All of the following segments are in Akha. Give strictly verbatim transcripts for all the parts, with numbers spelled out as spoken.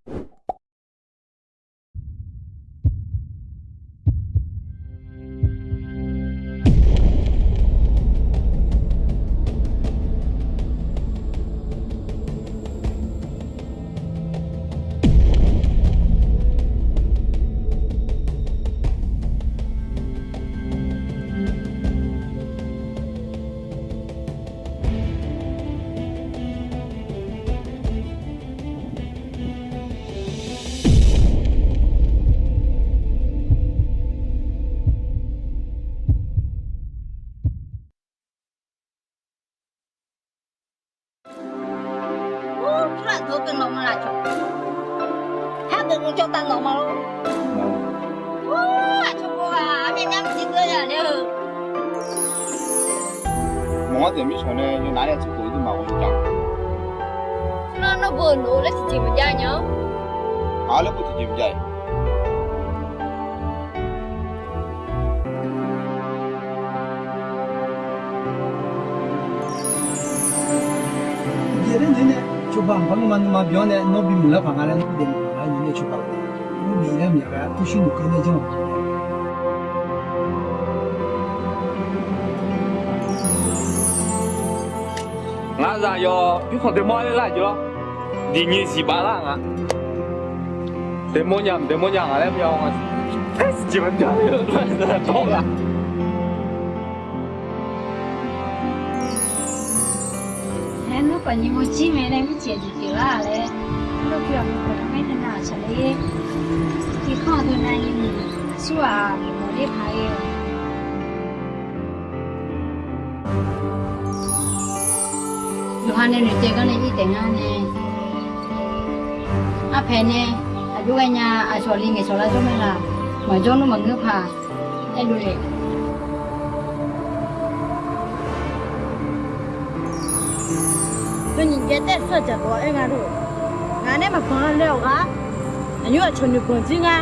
Ur, turlaf deuq-eu guiqlanq ma laf cawq. Har deuq mq cawv taf nawq ma lor. Ur, aqcawq khof-aq, armyav myar maqjir deuv ya laer-eu. Mawq-anr daeq mircawq nae yawnav nae tsawrkhof-eu duima ghawqmya jan. Nar nawr beu-eu nawq-eu laer tiqjeq maqjav nya-anr. Aq, laer beu tiqjeq maqjav-iq. Jeq laer noeq-aer nae, cawba mqpar nmr ma nmr ma byan-awr nae nawr bimuiq lar paq nga laer nawr bidaef maqpar lar noeq-aer nae cawba, nawr bi laer myaq ghae-a, turshuir nuikeuv nae janr-awq. Ngaq zaq yawq, bikhanq daeqmawr laer lar jeq lawr. Diqnyi siq baf lar nga. Daeqmawr nya, daeqmawr nya nga laer myav nga. Jeq maqjav-eu tawr ghaq. Aer, nawr khawf nyiq mawr jir mae laer mircif jeq pyeuflar laer, nawr pi aqmur khawf taq maer teu nav-aq tsaqler. Tiqkanr-aq teu nav nyiq mur aqsur-aq, maqmawf ler paq-ir-awq. Yawqha nae noeqtsaev gar nae ir taef ngar nae, arpaeq nae aqjox ghaenya aqcawq li ngaeqcawq lar jawr mae laq. Maqjawr nmr maqngeur paq. Aer dov le. Heunyiq jaev taef-aer sawr-eu dzaqdawq-aer nga lor. Ngaq nae maqbanq laer-awq ghaq. Aqnymr aqcawq noeqbanq jir nga.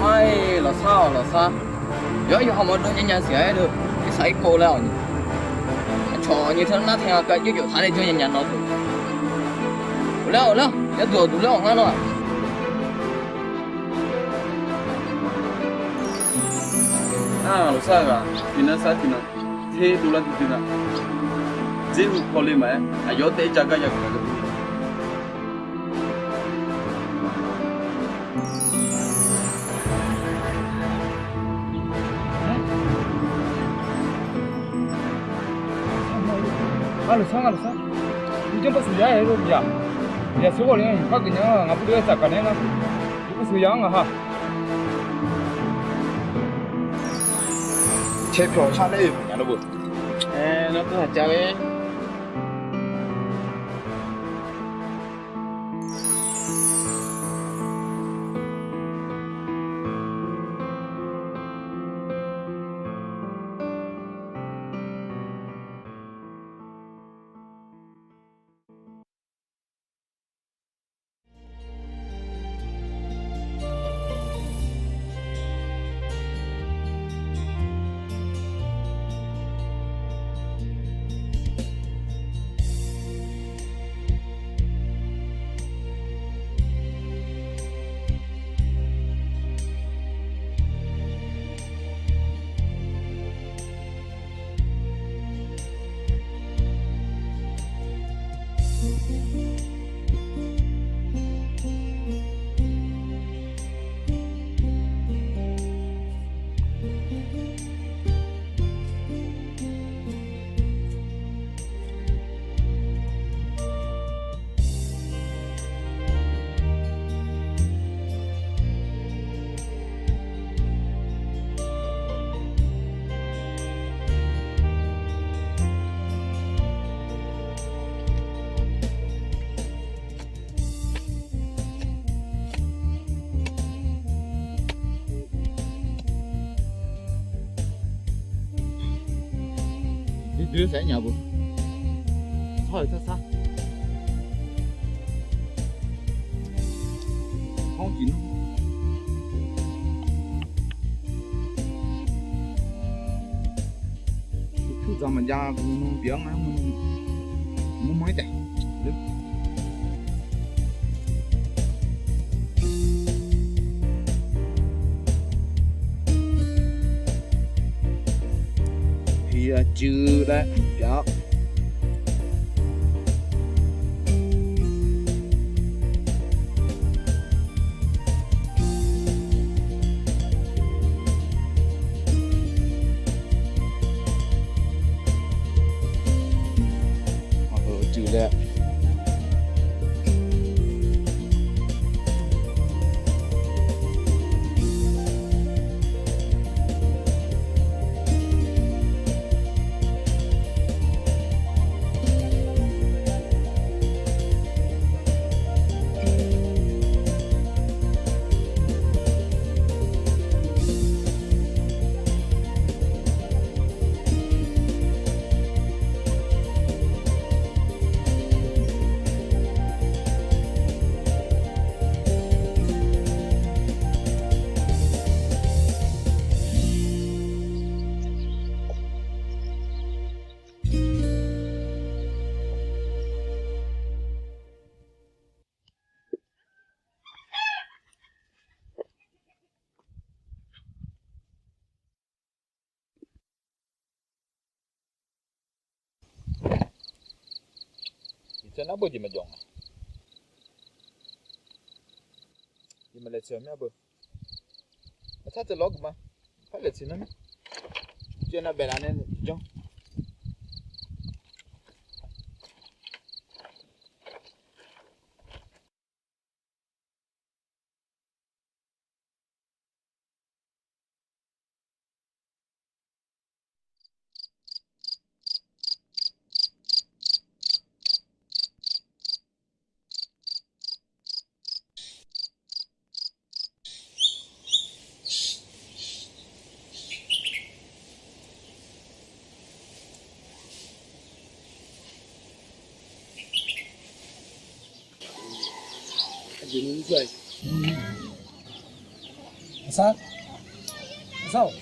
Mar-iq, lafsar-awq lafsar. Yawr yawqha mawr dawr nya nya siq-a aer deuq. Irsaq irkov laer-awq ni. Aqcawq nyi teu nar teu nga kav jir jawf taq nae jawr nya nya nawr teu. Ghofler-awq ghofler-awq, yaduq aqduq ler-awq ngar nawr-aq. Ar, lafsar-eu ghaq tiqnan sar tiqnan, ter dovlar duidui nga. Dzer hu paw le maqaer, aqyawf taef-aer ja gar ya gaq-a. Ngar lafsar, ngar lafsar. Uqdzanr par sheuq ya-aer lor yaq. Yaq sheuq ghawq le-anr par geuf nya-a, ngaq pur dov-aer tsaf gaq nae nar. Yawf par sheuq ya-anr ngaq ha. Cae pyawq shar nae-euq nya lor beu. Aer, nawr tov haq cav-aer. Dui dui-aer saq-aer nya beu. Sar-euq sar sar. Hawr tiq nar. Pyur Maqjav, maqnmr bif-awr nga, maqnmr, maqnmr-ir taef. Hiq aqcuiv laer pyav-awr, aqcuiv laer Iqtser nar beu jeq maqjawq nga. Iq maqlaeq tser-eu mir-a beu. Aqtar tser lawr geuf ma. Par laeq tser nar mir. Caev nav baef laf nae janr. Aqsar, aqsar-awq,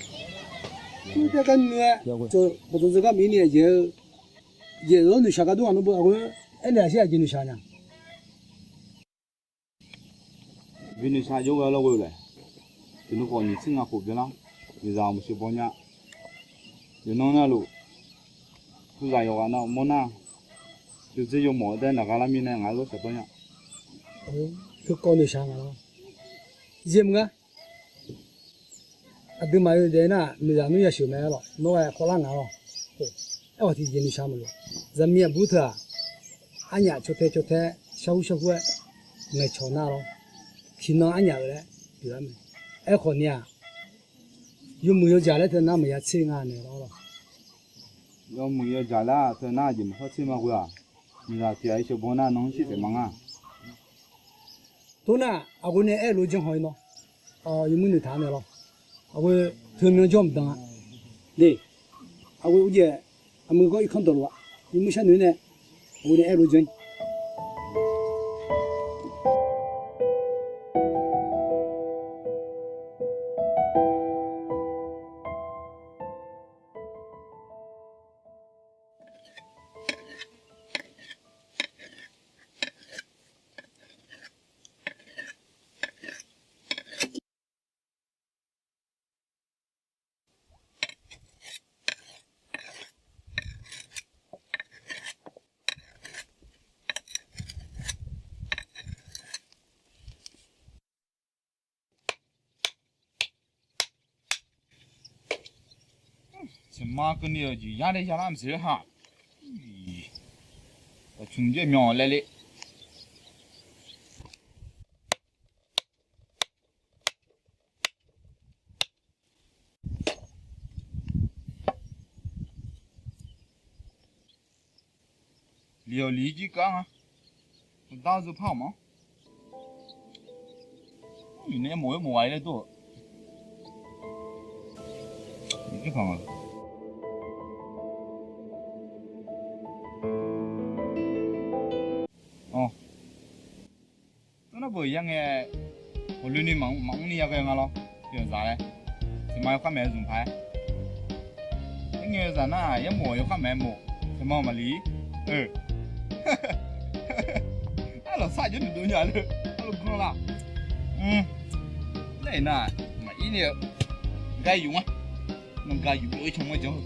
mr tae gar nuiv-aer, bawqdzanq dzeur gar maqir ni-a jeq-eu, jeq-awr noeqshaq gar dur ghaq nmr beu aqgeu, aernaeq aqsir aqjeq noeqshaq nya. Bi noeqshaq jawr ghae lawr ghoe-eu laer, tiqnmr khawf nyiq tser nga khof byanlar, nyiq zaq maqsheuq baw nya. Yawqnan navluf, tuzaq yawqghaq nav mawr nar, yawdzer yawmawf-eu tae naqgha lar mirnae ngaq-aer lawr shaq tawr nya. Teukawv noeqshaq nga lawr, zir mr ngar. Aqduimaf yawdaef nar, miqzaq nmr yasheuq mae-aer lawq, nawr ghae khawvlar nga lawr. Aerkhawf tiqjeq noeqshaq maqlof, zaqmiq aqbur teu-aq, arnyaf caw tae caw tae, sharhur sharhur-aer ngaeqcawq nar lawr, tiqnan arnyaf-euq laer pyeuflar mae. Aerkhawf ni-aq, yawmuiq yawjaq laer teu nar maqya tser nga naeq lawr lawq. Yawmuiq yawjaq laer teu nar aqjeq maqshawr tser ma ghoe-aq, miqzaq tiq ghaq-iq sheuqbaw nar nan-anr shir taef ma ngar. Tor nar, aqghoe nae aer-eu lof janr haw-ir nawr, yawmuiq noeqtaq naeq lawr. Aqghoe teumyan jawr mqdan-a. De, aqghoe uqjeq, aqmuiq gawr irkanr dawqlof-a. Yawmuiq sharnoeq nae, aqghoe nae aer-eu lof janr-ir. Tseqma keuvni-euq jeq yar laer yalar maqsiq-a ha. Taqcmq jaer myanq laer le. Liq-awq liq-ir jir kar nga. Dar zeu par-awq ma. Iqnan aermawf-aer mawf ghaq-ir laer dur-awq. Awq. Tawrnar beuq yar ngae, hawqloeni maqmr ni yaghae nga lawr. Yawqzaq laer, tiqma yawkhav maeq-eu zmq paq-aer. Aer ngae zaq nar-aq, yar mawf yawkhar maeq-aer mawf, tiqmanq maqli. Arlawq sar jawr duidov nya le, arlawq ganr la. Laer-iq nar, maqir ni-eu, gayuf-anr, nan gayuf byov-ir can manr jan-eu.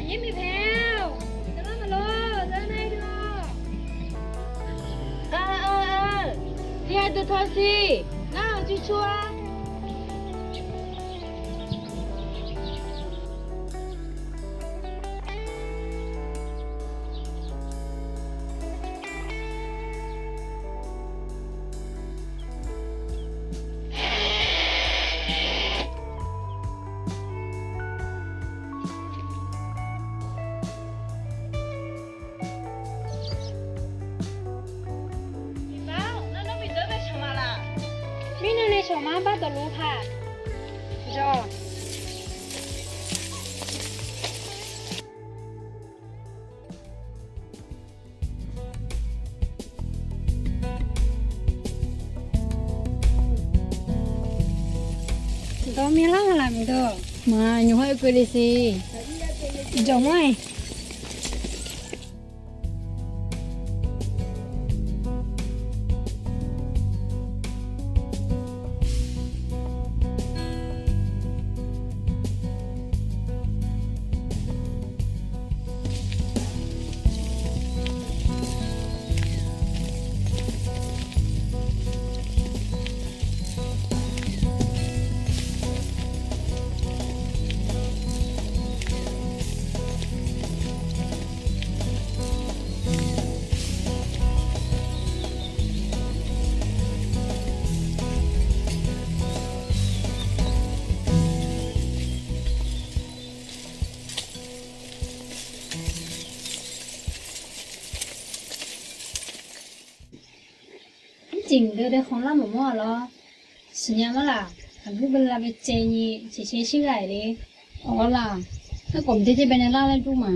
Aqnyir miqpaeq-or, dawqlar maqlor, dawqlar nar-ir dui-awq. Aa, aa, aa, tiqghaq duq tawq siq, nar-aq cucu-a. Iqbax, nar nawr miqdeuq bae shawq ma laq? Mirnan nae shawq ma, bar dawqluf paq. Jawr. Dawq mir lar nga laq miqdeuq. Maq nymq hawr oe keuv le siq. Jawq mawr-iq. Mircif deuq dae khanqlar maqmawr-a lawr. Siqnya mar laq, aqguir bae lav bae caev nyi, caev caev shir ghaq-iq le. Awq laq, aerkhawf mqdzer dzer bae nae lar laer dur ma.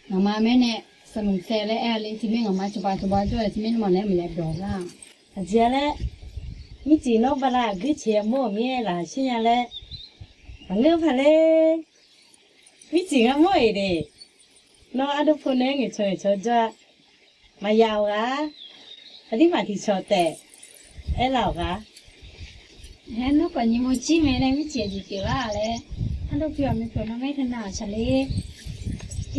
Ngaqma maer nae sanqnmq saev laer aer-a le, tiqmaer ngaqma cawba cawba jawr-aer tiqmaer nawmaf naeq-aer maqya byawq lar. Aqjeq-a laer, mircif nawr bala aqguir ceq yamawr-euq mir-aer laf shir nya laer, maqngeur paq ler. Mircif ngar mawr-iq de. Nawr ardov pu nae ngaeqcawq ngaeqcawq jawr-a. Maqya-awq ghaq, aqdirmaf tiqcawq taef aerlaf-awq ghaq. Aer, nawr khawf nyiq mawr jir mae nae mircif aqjeq pyeuflar laer, ardov pyeuf-aq, maqpyeuf nawr maer teunav-aq tsaqler.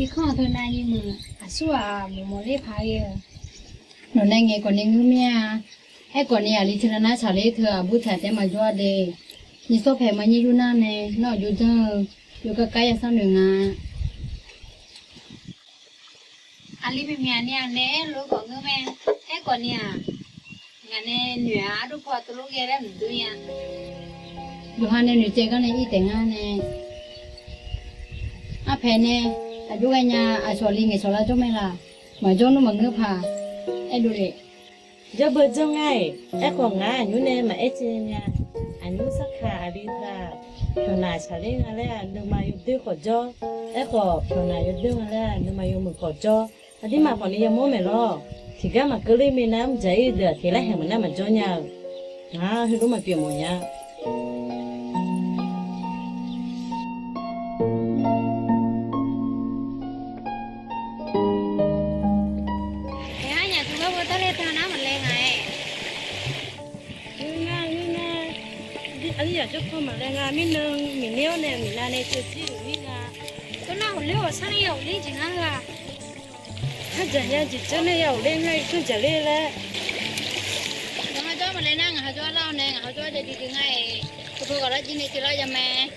Irkanr-aq teunav nyiq muiq aqsur-aq mawq mawq ler paq-aer-eu. Nawq nae ngaeq khawf ni ngeur mir-a. Aerkhawf ni aqli teunav nar tsaqler teu-aq, bur taq taef maqjawr-a de. Nyiq sawr paeq maqnyir yur nar nae nawr-aq jov janr-eu, yov kar kar ya sar noeq nga. Aqli miqmyaq ni-aq nae aerluf-eu khawf ngeur mae. Aerkhawf ni-aq, ngaq nae noeq-aq ardov paw teulof ghae laer mqdui nya. Yawqha nae noeqtsaev gar nae ir taef ngar nae, arpaeq nae aqjox ghaenya, aqcawq li ngaeqcawq lar jawr mae laq. Maqjawr nmr maqngeur paq. Aerdov le. Jawr beu jawr ngar-iq. Aerkhawf ngar aqnymr nae maqaer caev nya. Aqnymr sarkaq aqli teu-aq, pyawqnaq tsaqler nga laer-aq nuima yawdoer khawf jawr. Aerkhawf pyawqnaq yawdoer nga laer-aq nuima yawmuiq khawf jawr. Aqdirmaf khawf ni yamawr maeq lawr. Tiqgar maqkeuv ler minav mr dzaq-ir deuq-aq tiq laer haeq maqnar maqjawr nya-euq. Ngar heulof maqpyeuf mawf nya. Aer, arnyaf teugar bawr darler teu nar maqlae nga-aer. Ngeur nga, ngeur nga. Aqli yaq jawr paw maqlae nga mirnan, miqner-awr nae miqnav nae teu jir-euq mir nga. Tawrnar hawq ler-awq, sarler ya hawq ler jeq ngar-a. Ardzaq ya jeq janr nae ya hawq ler ngar-iq, janr dzaqler laer. Ngaq ha jawr maqlae nar, ngaq ha jawr arlar-awr nae ngaq ha jawr arjav duidui ngar-iq. Teugar ghaq lar jir nae teular ya mae.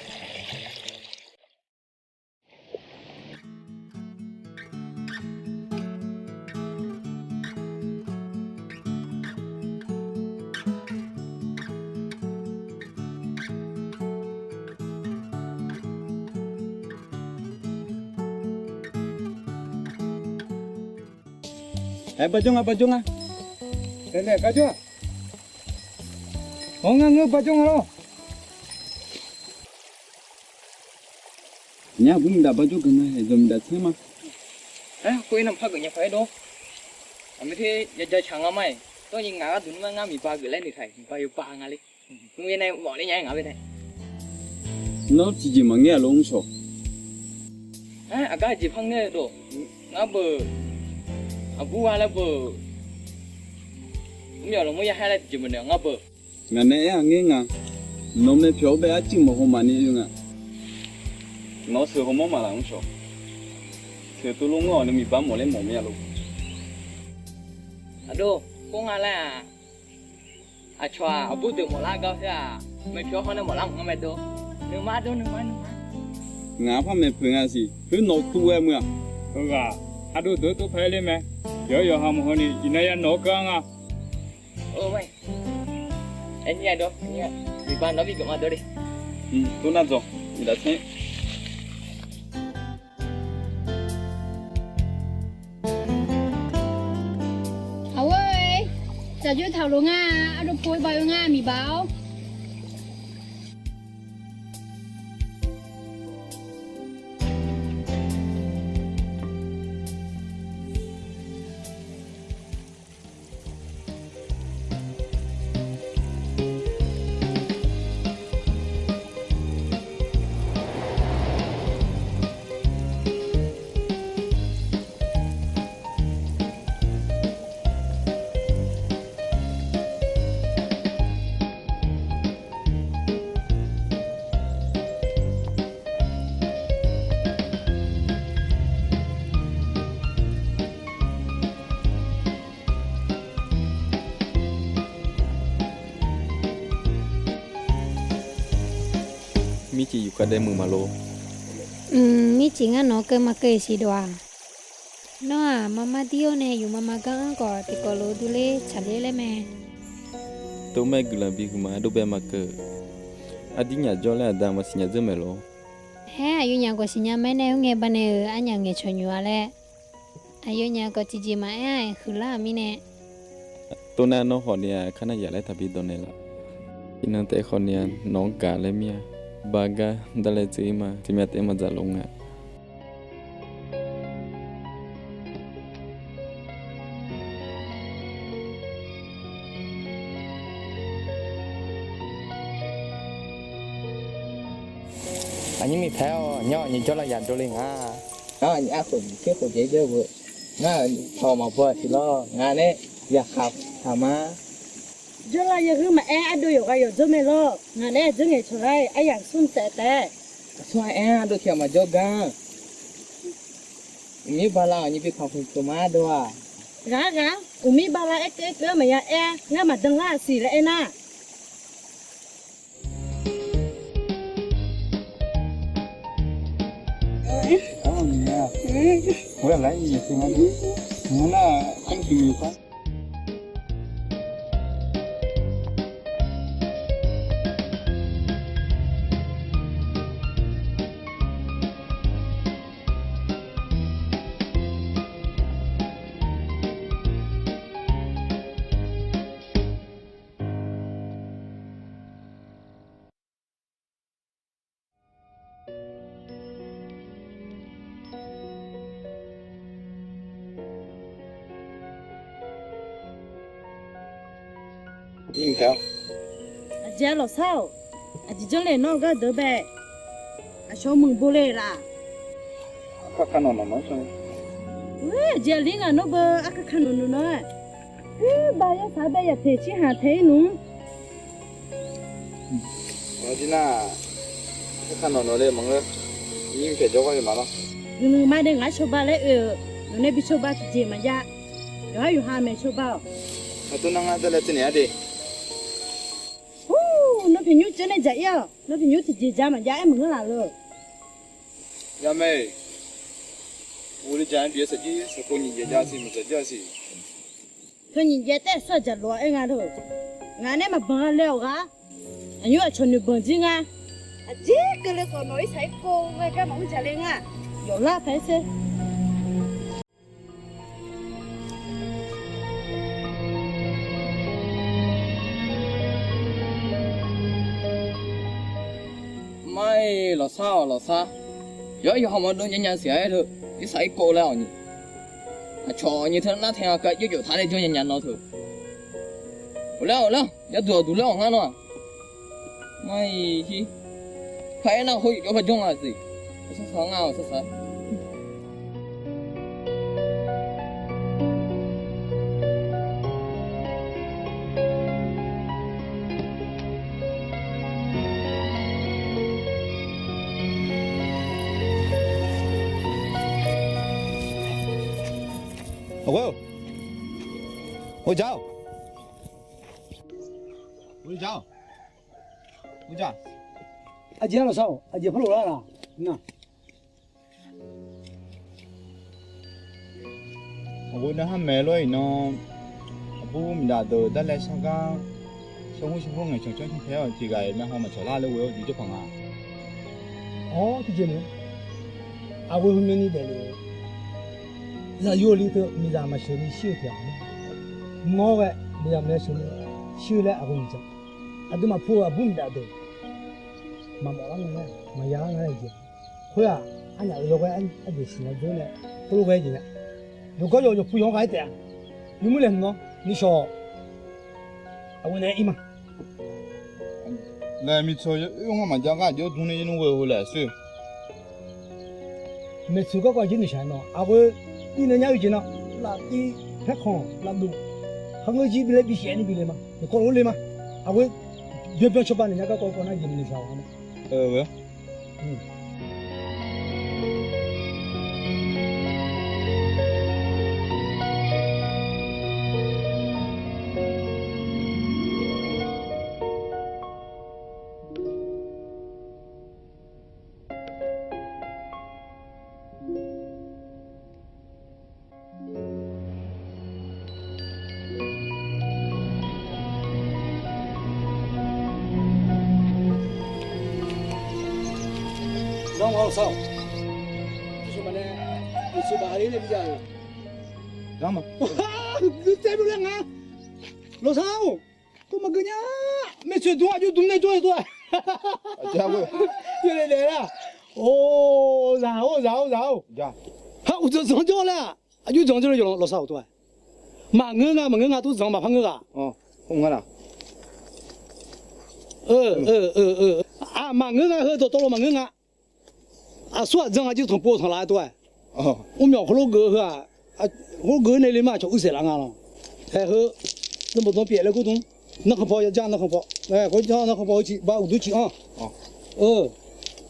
Aer, barjawr nga, barjawr nga. Aernae garjawr-aq, awr ngar ngeur barjawr nga lawr. Nya bur miqdaq barjawr geuf ma, aer, dawq miqdaq tsaer ma. Aer, khoer-ir nar par geuf nya paq-aer dawr. Aqmerte ya jacaq nga ma-iq, dawrni ngaq gharduq nmr-aer ngar miqba geuf laer noeqtaq-iq, miqba yawba nga le. Mr ya nae mawf ler nya-aer ngaq bae tae. Nawr tiqjeq maqngeur-a lor mr shawq. Aer, aqgar jeq par ngeur-eu dawq, ngar beuq, aqbur gha laer beuq, mr yawq lawq mr ya haer laer tiqjeq maqnoeq ngar beuq. Ngaq nae aer-aq ngaer nga. Nawq-eu maeqpyawq-anr bae arcuiv mawf haw maqni oe nga. Nawq-eu sheuq hawmawr maqlaq mr shawq. Sheuq tov lor ngeur-awq, nuimiqba mawf laer mawf mya lor. Aqdov, khoer nga laer-aq, aqcawq-aq aqbur deuq mawflar gar khoer-aq, maeqpyawq hawr nae mawflar mq ngar mae dov. Nuima dov, nuima, nuima. Ngaq-anr par maeqpeuq nga siq, khoer nawq-eu tuv-aer muiq-aq. Heughaq, aqdov deuq-anr tov paq-aer ler mae. Yawqha yawqha maqhaw ni iqnan ya nawq-eu gar nga. Aer, iqbax nawq-anr bi geuf ma dov le. Tov nar dzawq, iqdaq tsaer. Aqghoer-e, tsaqjoer taq lof nga, ardov po-aer bav-eu ngar miqbax-awr. Mircif yufkhav daef muiq maqlor. Mircif ngar nawq-anr keuv ma keuv-iq siq dov-aq. Nawr-aq, marmar dir-awr nae yufmama gar-anr khawf tiqkawv lof-eu durler tsaqler laer mae. Tov mae guiqlanq bihuiq ma, ardov bae ma keuv. Ardir nyaf jawr laer aqda maqsiq nya dzeur maeq lor. Haer, aqyawfnyaf khawf siqnya mae nae khoerngae baqdanae-euq arnyaf ngaeqcawq nyoq-a laer. Aqyawfnyaf khawf tiqjeq maqaer-a, huiqlar-euq mirnae. Tov nar nawr khawfni-aq, kar nar yaf laer taqbi dawq naeqlaf. Iqnan taef khawfni-aq, nawq-anr gaq laer mir-a. Bagar darlae tsuif-ir ma, tiqmyav taef maqdzaq lof nga. Aqnyir miqpaer-awq, nyanr-awq, nyiq jawrlav yaq dovle nga. Ngar aqnyir arkhof nyiq tser khof jeq-ir jawr-eu, ngar-euq tawq maqbaw-a siq lawr. Ngaq nae yaqkhaq taq ma. Jawrlav yahuir maqaer, ardov yawqghaq yawqdzanr mae lawr. Ngaq nae dzeur ngaeqcawq lar-iq, aryamq smr taef taef. Aqsur-aer ardov tiq ghaq maqjawr gar. Uqmir bala aqnyir bi kamq khoeq khoeq ma ardov-aq. Ghaq ghaq, uqmir bala aerkeuv aerkeuv-aer maqya aer-a, ngar maqdan lar-aq siq laer aernar. Aqjeq lawqsar-awq. Aqjeq janrle nawr gardeuq bae. Aqcawq muiq bo le laf. Aqkar ka nawq nawq nawr. Aqjeq aqli ngaq nawr beu aqkar ka nawq nawq nawr-aer. Huir ba yarsaq bae yaf teq cirhaq tae-ir nmr. Aqjeq nar, aqkar ka nawq nawq le maqngeur. Nyir pyaeq jawrgar-eu ma lawr. Guiqlanq ma de, ngaq-anr cawba laer oe-euq, nawq nae bi cawba tiqjeq maqjav. Yawqhar yawqha maeq cawba-awq. Aqtov nar ngar dawrlae teunaeq-ar de. Hur, nawr pyaeqnymr tseuf nae dzaq-ir-awq. Nawr pyaeqnymr tiqjeq ja maqjav-aer maqngeur laf lor. Yamai, ghofle dzaq-aer bif-aer saqjir saqkov nyiq jaev jav siq maqdzaq jir-a siq. Teu nyiq jaev taef-aer sawr-aq dzaq lof-a aer nga lor. Ngaq nae maqbanq gha lae-awq ghaq. Aqnymr aqcawq noeqbanq jir nga. Aqjeq keuvle khawf nawq-ir saq-ir kov ghae gar maqmr dzaq le nga. Yawf lar paq-aer sher. Ai, lawqsar-awq, lawqsar. Yawr yawqha mawrdov nya nya siq-aer teu, irsaq irkov laer-awq nyi. Aqcawq nyi teu nar tae nga keuv jawrjawf taq nae janr nya nya nawr teu. Awq laer-awq laer, yaduq aqduq laer-awq ngar nawr-aq. Ngar-iq hir. Par aer nar khoer yawf jawr par janr nga siq. Sar sar ngar-awq sar sar. Aqgeu, ghawqjaq-awq. Ghawqjaq-awq. Ghawqjaq. Aqjeq-a lawqsar-awq, aqjeq par lof lar-aq nar. Aqgeu nae har maeq lof-aer iqnan, aqbur miqdaf deuq darlae sar gar, shawr hmr shawr hmr ngaeqcawq canr canr tae-awr tiq ghaq-iq myavhaw maqcawq lar ler ghoe-awr juq jawr paq nga. Awr, tiqjeq mae. Aqgeu heumyanni daefle-eu zaqyo li teu miqzaq maqsheuq ni shir-eu tiq ghaq-a. Nawr ghae miqzaq maqya sheuq ni shir-eu laer aqgeu miqdzaq. Aqduimaf pu-eu aqbur miqdaf deuq maqmawf lar nga laer, maqya lar nga laer jeq. Khoer-aq, arnyaf-euq yawghae arjeq siqnya dzeur nae khoerlof ghae jeq nya. Yawqgawr yawq yawqpu yawq-anr ghaq-aer taef-a. Yawmuir laeqhmq nawr ni shawq. Aqgeu nae ir ma. Laeqhmq teu oer ngar maqjav gar aqjox dm nae yaer nmr ghoe heu laeq soer. Maeqtsoeq garkawv aqjeq noeqshaq-aer nawr aqgeu ir nae nyar-eu jeq nar, laftiv paerkhanq lafdov kharngeur jir bi laer bi shaef-aer ni bi le ma. Yawqkawv lof-aer le ma. Aqgeu byanbyan cawba naeq nya garkawv kawv nar jeq noeqshaq-awq ma. Lawqsar-or, kawv maqgeu nya. Maeqtsoeq dm aqjox dm nae jawr-eu tov-aq. Yawdaef daef lar. Or, zaq-or, zaq-or, zaq-or. Har uqdzan zanq jawr laer-aq, aqjox zanq jawr le yawq lawqsar-or tov-aer. Maqngeur nga, maqngeur nga, tov zanq maqpar ngeur ghaq. Maqngeur nga heu dawqtawvluf maqngeur nga. Aqsur aqdzan aqjox tanqpov tanqlaf-aer tov-aer. Mrmyawq khoerlof geuf-eu heu-aq, khoerlof geuf-eu nae le ma, aqcawq uir saef laf nga lawq. Aer heu, zanrbof dan pyeuf laer gordmr. Narkhan paw yajar, narkhan paw. Khoer janr narkhan paw-eu ciq ba uqdur ciq anr.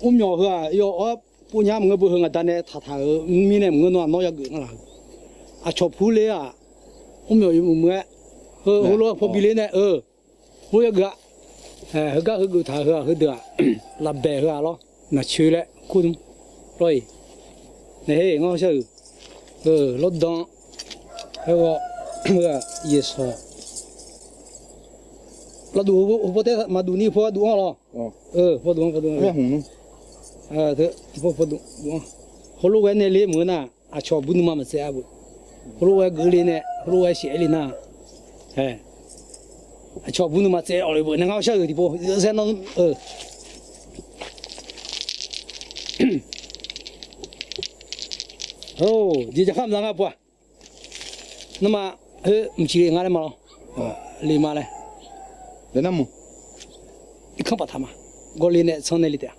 Mrmyawq heu-aq yawf-awr povnya maqngeur beu heu ngaq da nae taqtaq-euq mirnae maqngeur nawr-aq nawr yageuf nga laf. Aqcawq pu le-aq, mrmyawq yawmuiq muiq-aer heu heulof-aer paw bi ler nae-eu Heugar heugeuf taq heu-aq, heudeuq-aq, lafbaeq heu-aq lawr, naqcoer laer kurdmr lawr-iq. Naeq-aer ngar shar-euq, lawrdan, aerghawr, heu-aq, yaeqsawq, lavduq, paw taer maqduq ni paw arduf-anr lawr. Paw duf-anr, paw duf-anr, paw duf-anr. Heulof ghae nae le meuq-eu nar, aqcawq bur nuima maqtsaev-a beu. Heulof ghae geuf le nae, heulof ghae shaef-aer le nar, aqcawq bur nuima tsaev-awq le beu nae ngar shar-euq tiqpov, zaer nawr-eu. Jeq jaqkhar mqza ngar pov-aq. Nawmaf, heu, mqciq le nga laer ma lawr. Le ma laer. Irkanr paftaq ma. Gawle nae tsanr nae le taef-a.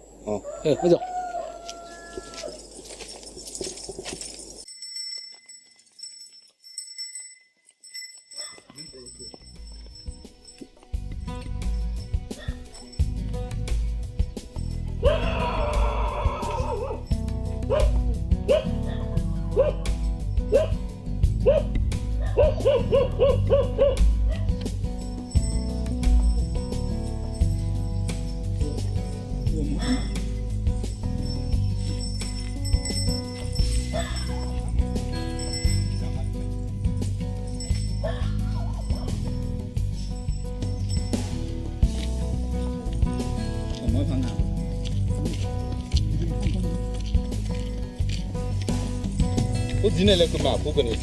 Ur dzir nae laer keuv ma, ur keuv ni.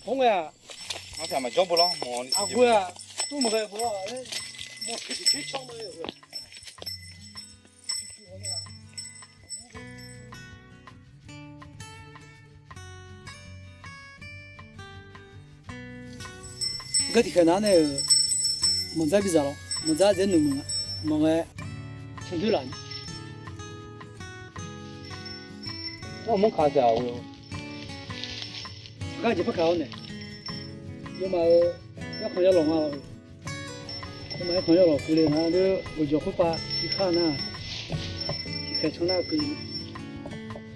Mawr ngae-aq, aqghoe-aq, tmr maqghae beu-awr, mawr tiqtiq tser canr ma-aer-eu. Gar tiqkhaeq nav-anr nae-euq, manqdzar bi zaq lawr, manqdzar dzaer nuimuiq nga, maqngae, candoer laf ni. Nar mawr kaq-a, gar jeq par kaq-awr nae, yawmaf-euq yarkhanq yawlawq nga-eu. Yawmaf yarkhanq yawlawq keuvle nga, ghawqjawq khoerpav tiqkhaeq nar, tiqkhaeq canr nar keuvle.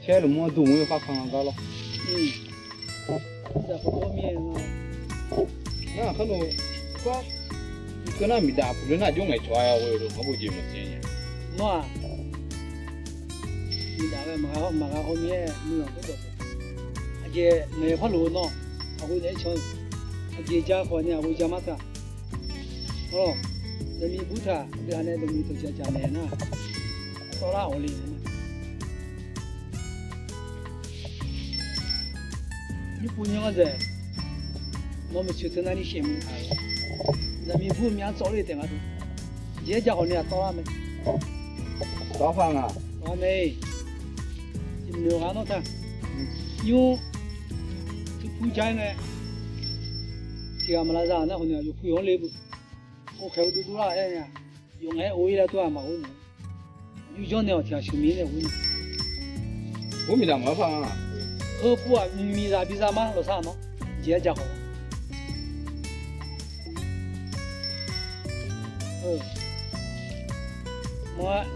Caer lmq-anr duq mr yawkhav kaq nga gar lawr. Nar khar lo, kar, keuv nar miqdaq puq le nar jawr ngaeqcawq-a ya ghoe-eu lo, ngar bojeq maqsiq nya. Nawr-aq, miqdaq ghae maqgha hawr mir-aer nuilanq tawrdawq. Aqjeq ngaeq par lof-eu nawr, aqghoe naeq-aer can-eu. Aqjeq ja khawf ni aqghoe ja mar taq. Awq, dawqmiq bur taq, deuq-aq nae dawqmiq dawqjaq jaq naeq nar, tawrlar awq le nga. Nymrpov nymr-anr dzaeq, nawr maeqtsoeq teu nar ni shaeq mu taq-eu. Dawqmiq bur myav-anr tsawv le taef nga deuq. Jeq-aer ja khawf ni aq tawrlar mae. Tawrlar nga. Ghaq mae-eq. Tiqnoeq ghaq nawr taq. Nymr, tupur ja-aer ngae, tiq ghaq maqlavzaq nar khawf ni-aq, yawqpu yawq-anr le beu. Or khaeq-eu dovdov lar-aer nya. Yawf ngaef-aer or-ir lar tov-aq maqghoe nae, yurjanr nae-awq tiq ghaq sheuq mir nae ghoe nae, ghoe miqdaq maqlar par nga. Heu puv-aq, miqzaq biza mar lawqsar-aq nawr, jeq-aer ja khawf.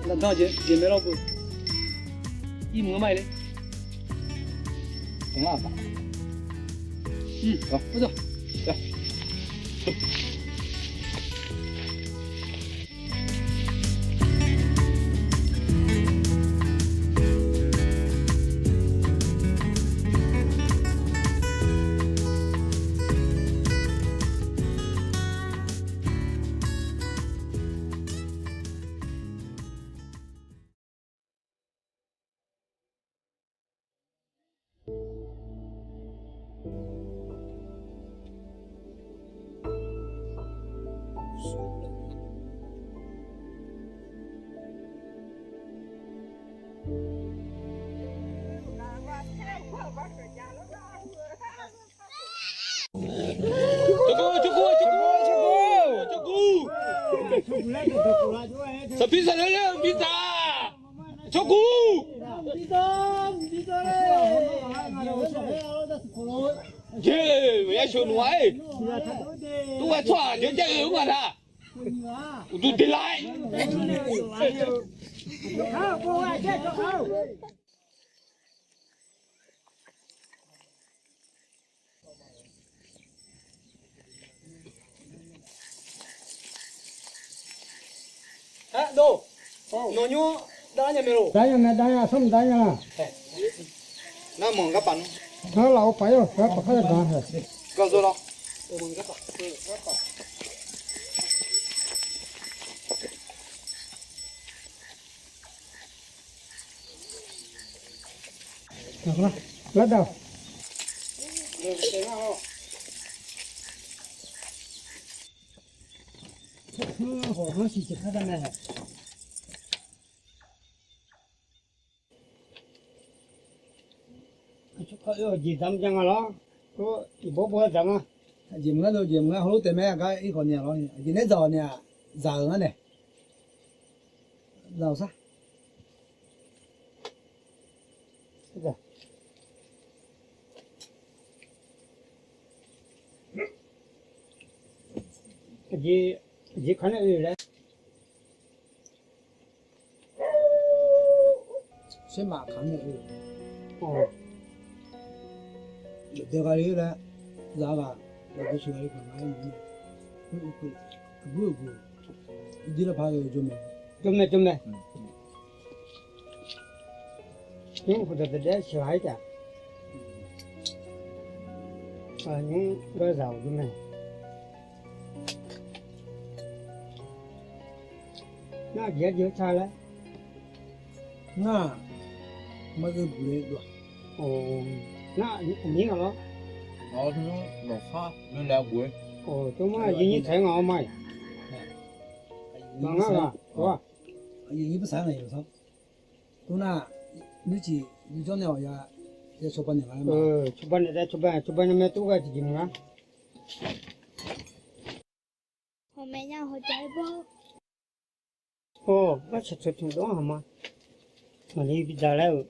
Maqdan jeq mae lawr beu. Irmq-eu mar-ir le. Saqpir saqler ler-eu bi taq. Cawrkuq. Jeq maqya sheuq nuq-a-ir. Tov ghae tsawrhaq jawr jav-eu-eu ma taq. Uqduq deqlar-aer. Nawq nymr dar nya mae loq. Dar nya mae, dar nya, smr dar nya la. Nar manq gar paf nmr. Nar laf-eu paf-ir-awq, gar paf kar yagaq-a. Gazor lawr. Lar daq. Jeq damq ja nga lawr. Iqbawr bawr dzaq nga. Aqjeq maqngar dov, jeq maqngar hawlof taef mae, aqgar ir khawf ni-aq lawr, aqjeq nae dzaq-awq ni-aq, dzaq-euq ngar nae. Dzaq-awq sar. Aqjeq, aqjeq kar nae oe laer. Saermaf kaq-anr nae oe. Dawqdae ghaq le laer, zaq ghaq, dawqdae sheuq ghaq le paq nga-aer nymr nae, aqbur uqguq, uqdir lavpaq-eu jawr mae. Jawr mae, jawr mae. Nymr uqduq dawqdae sheuq ghaq-ir taf. Nymr gar zaq-awq jawr mae. Nar aqjeq-aer jeq-aer tar laer. Nar-aq, maqzeu buq le dov-aq. Nar aqnyir nga lawr. Awr tmr lawqkhar yawlaeq ghof-aer. Or, tmr-aq yawnyir tsaq-aer ngaq-awr ma-iq. Ngaq ngar ghaq, or-aq. Yawnyir bsaq-aer ngaq-iq lawqkhar. Tmr nar, nymrciq yawjawr nae awq ya, ya cawba naeq nga-aer ma. Cawba naeq da, cawba, cawba nae mae tov ghae tiqjeq maqnga. Hawmaeq nya hawjav-aer bawr. Or, gar caq cawq tiq dawr haq ma. Maqli bi dzaq laer-euq.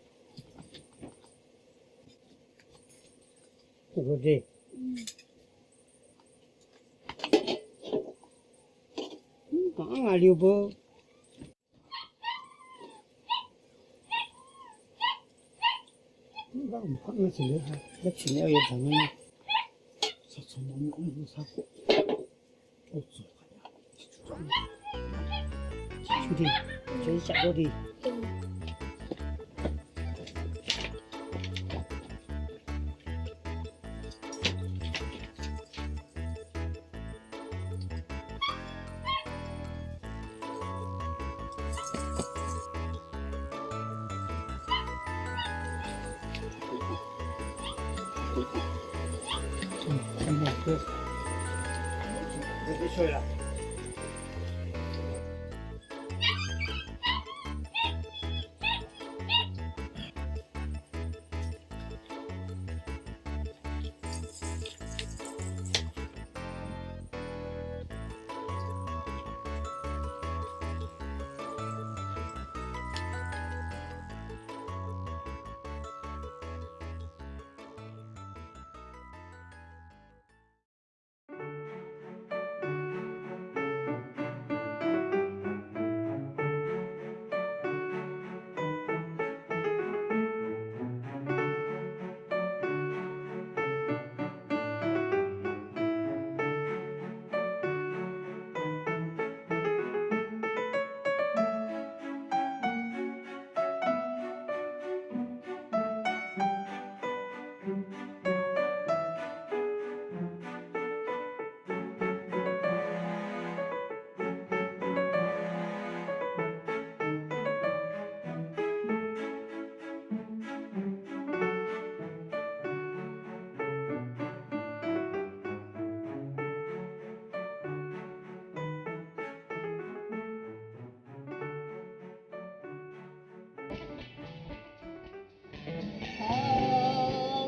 Ghawqdeq. Mr, maqanr ngaq li-eu beu. Mr, gar mqpar mr ciq ler ha. Gar ciq ler-eu yadzaq ngar nar. Saqsaq mawf mr mr sar khof. Ciqcur de, ciqcur de.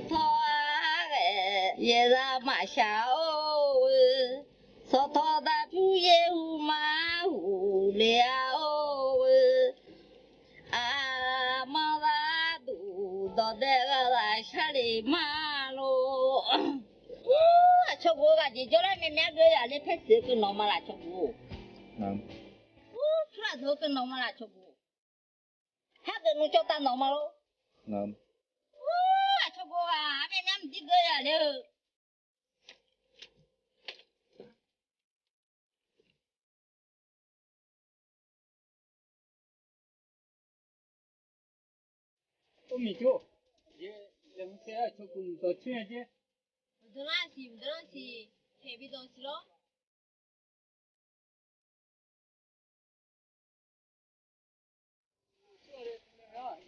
Sawqtawq-a ghae yaeqzaq maqshaq-or-eu, sawqtawq daqpyur yaeqhuq ma huq le-a-or-eu, aqmanr zaqduq dawqdae ghaq zaq shar le ma lor. Ur, aqcawq ghof ghaq jeq jawr laer myav myav geur yaq le paer siq-eu keuv nawq ma laf cawq ghof. Ur, surlaf deuq-eu keuv nawq ma laf cawq ghof. Har deuq nmr cawv tav nawq ma lor. Ur, aqcawq ghof ghaq myav myav mqdir geur yaq le-eu. Or, miqjawr, jeq laeqhmq saev-aer aqcawq ghof dawq coer-a jer. Maqdeuq lar siq, maqdeuq lar siq, taeq bi dawq siq lor.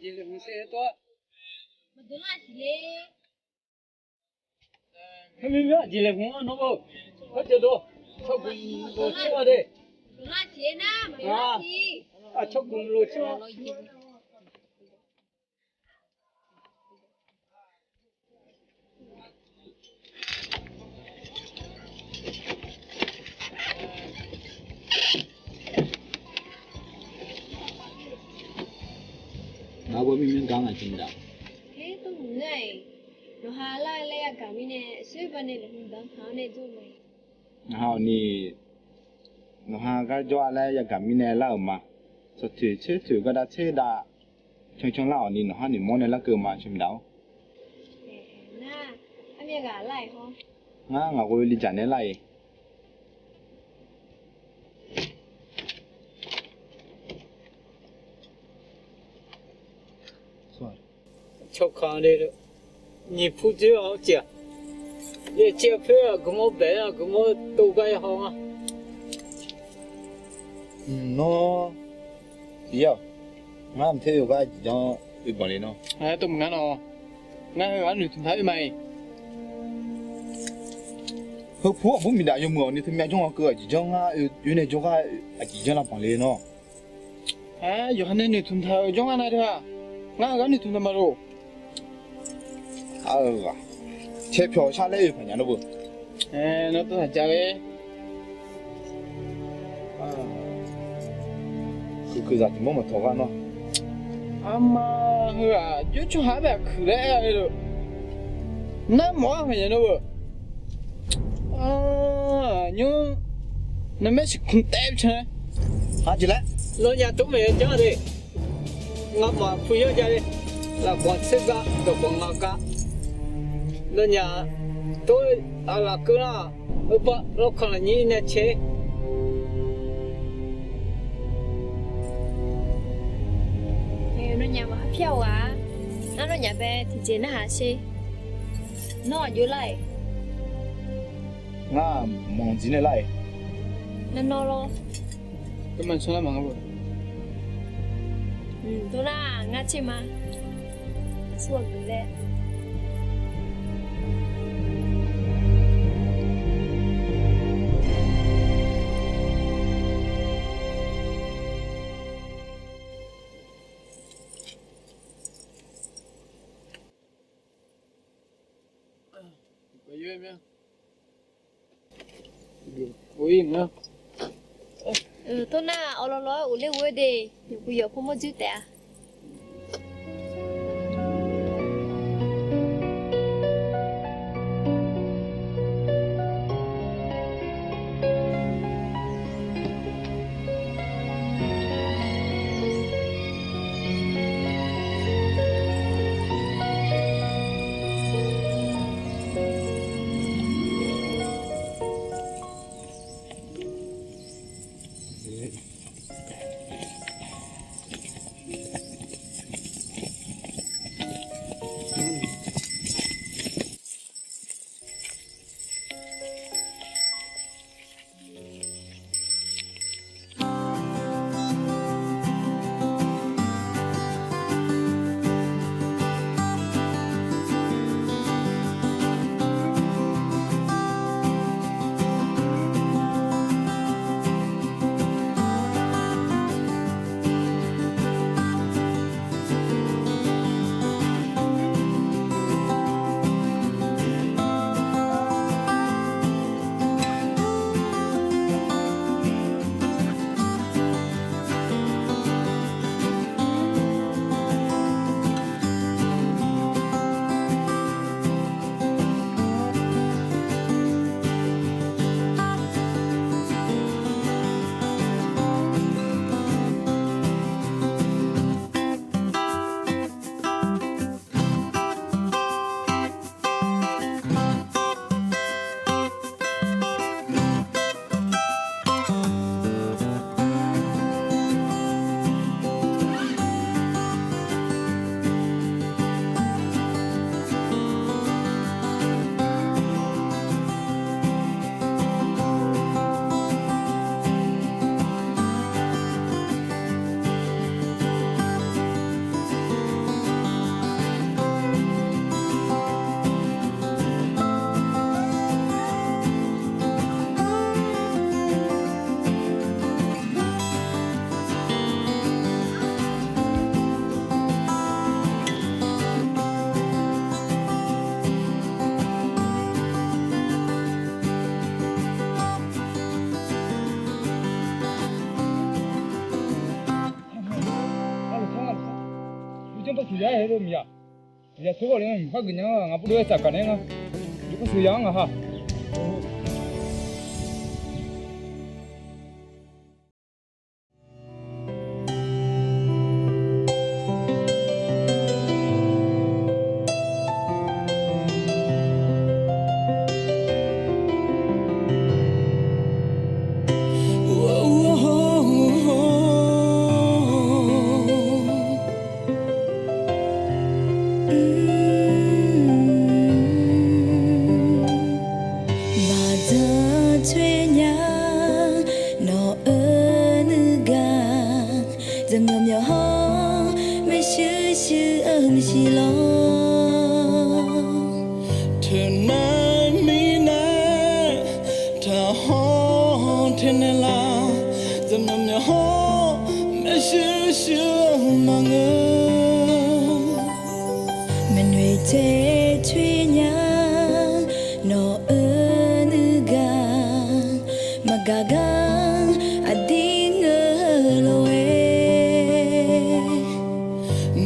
Jeq laeqhmq saev-aer tawr-a. Maqdeuq lar siq le. Teumirnae jeq laeqhmq-anr nawr-eu, hawr jadov, cawq gmq lof coer-a de. Aqcawq gmq lof coer-a. Ngar ghoer mirmir gar ngaq jir daq. Her tov mq ngeur-aq, nawqha lar laer yagaq mirnae, soerba nae laeqhmq danqtaq-awr nae jawr mae. Nawqha awqni, nawqha gar jawr-a laer yagaq mirnae lar-euq ma. Sawqtoeq tser toeq gardav tser dav, cancan lar awqni nawqha noeqmawr nae larkeuv ma, cawq miqdaf-or. Nar, armyav ghaq lar-iq hawr. Ngar ngaq ghoer li dzaq nae lar-iq. Cawq kaq le, nyiq pu dzoer-awr cif-aq, yaciv poer-aq, guiqmawr baef-aer guiqmawr tov gar ya haw nga. Nawr, tiq-aq, ngar mq ter-eu gar jeq janr oe banq le nawr. Aer tov mq ngar nawr, ngar heu-aq noeqtmq taq oe ma-iq. Heu pu aqbur miqdaf yawmuiq-awq ni teumyav janr-a keuv aqjeq janr ngar oe nae jawrgar aqjeq janr lavbanq le nawr. Aer, yawqha nae noeqtmq taq-eu janr ngar nav teu-aq, ngar heugar noeqtmq taq maqloq. Caer pyawq shar laer oe paq nya nawr beu. Aer, nawr tawr taq ja ghae. Kuiqkuiq zaq tiq mawr maqtawq gar nawr. Arma heu-aq, jawr tsawrhaq-anr bae aqkuiq laer aer-a le-eu. Nar mawf-ar paq nya nawr beu. Nymr, narmaer siqkmq taev can-aer. Aqjeq laer, nawnyaf tov maeq-eu janr de. Ngamaf pu yar ja le. Lafkawq tser gar dawqkawq nga gar. Nawnyaf tov-aer aqlaf keuv nar, heubar lawrkanq lafnyir nae caer. Nawnyaf maqhar pyar-eu ghaq-a. Ngar nawnyaf bae tiqjeq narhaq sher. Nawr aqjox lar-iq. Ngar manq jir nae lar-iq. Nar nawr lawr. Tov nar, ngar caer ma. Aqsur aqgeuf laer. Tov nar, awqlawq lawq-aer uqler ghof-aer de, yawqpuq yawq pawr mawr dzoer taef-a. Baqda toer nya nawq-eu nuigaq, zaqmyawf myawf hawr maershuir shuir-eu maeqshi lawr. Teunav mirnae shuir shuir-eu maqngeur. Maqnoeq tae toer nya, nawq-euq nuigaq maqgaq gar aqdir ngeur lof-aer,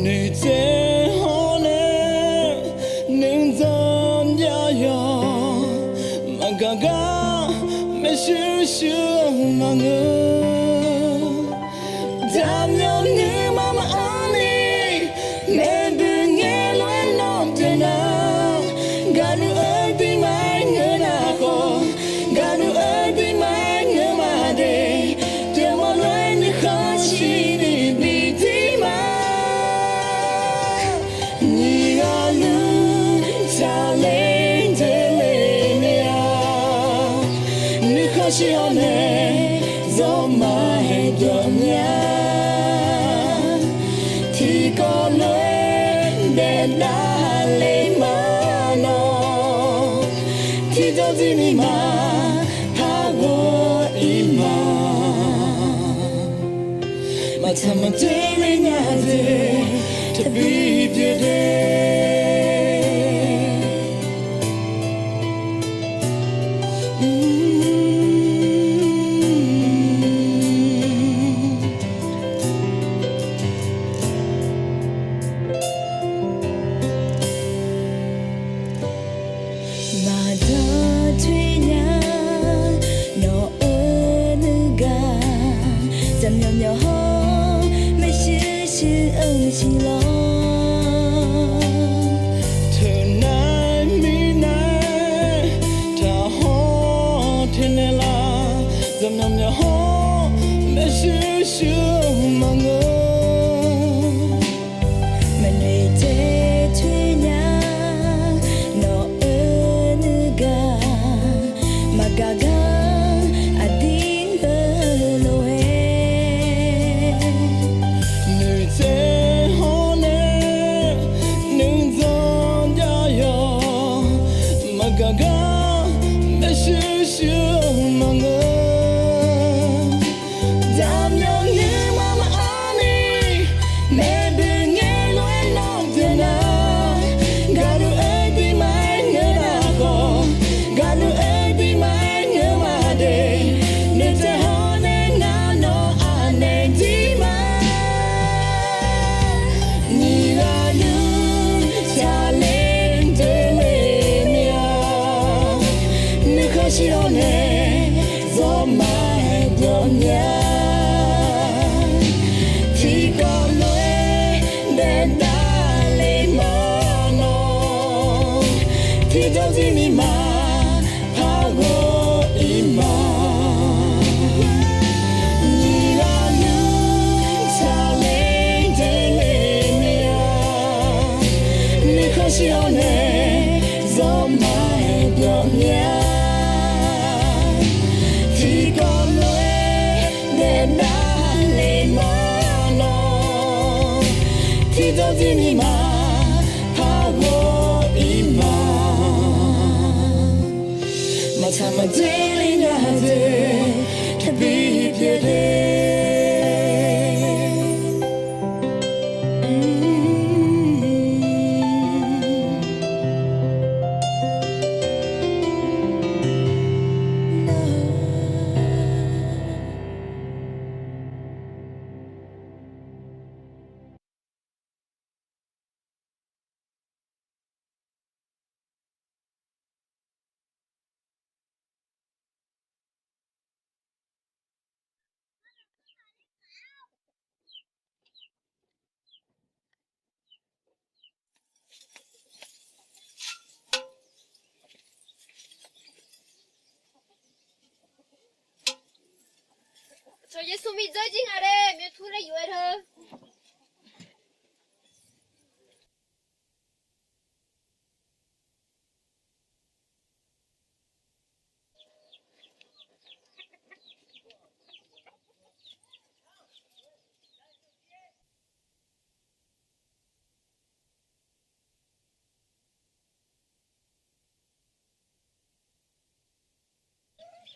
noeqtsaev hawr nae nuijan jav yawq maqgaq gar maershuir shuir-eu maqngeur. Jaqmyawf nuima maqanr ni, maeqboeq ngaeq lof-aer nawr pyeuf nar, gaqluv-eu duimaf-aer ngeur nar khawf, gaqluv-eu duimaf-aer ngeur ma de, pyeufmawf lof-aer nuikhanr shir ni bi dir ma. Nyiq ghaq luf taqler deuq le mir-a, nuikhanr shir-awr nae zawmar haeq byawq mya. Tiqkawv lof-aer daef davle ma nawr, tiqjawr jir ni ma par ghawr-ir ma. Maqtsaq maqdzoer le nya de, taqbi pyeuf de. Maqdawr toer nya, nawq-euq nuigaq, jaqmyawf myawf hawr maershuir shuir-eu siq lawr. Teunav mirnav taqhawr taenaeq lar, jaqmyawf myawf hawr maershuir shuir-eu maqngeur. Maqnoeq tae toer nya, nawq-euq nuigaq maqgaq gar aqdir ngeur lof-aer, noeqtsaev hawr nae nuijan jav yawq maqgaq gar maershuir shuir-eu maqngeur. Jaqmyawf nuima maqanr ni, maeqboeq ngaeq lof-aer nawr pyeuf nar, gaqluv-eu duimaf-aer ngeur nar khawf, gaqluv-eu duimaf-aer ngeur ma de, noeqtsaev hawr nae ngar nawr anaeq dir ma. Nyiq ghaq luf taqler deuq le mir-a, nuikhanr shir-awr nae zawmar haeq byawq mya. Tiqkawv lof-aer daef davle ma nawr, tiqjawr jir ni ma par ghawr-ir ma. Nyiq ghaq luf taqler deuq le mir-a, nuikhanr shir-awr nae zawmar haeq byawq mya. Tiqkawv lof-aer daef davle ma nawr, tiqjawr jir ni ma par ghawr-ir ma. Maqtsaq maqdzoer le nya de, taqbi pyeuf de. Tsawq Yeqsur Miqdzeur jir ngaq le, myawtur laer yuf-aer teu.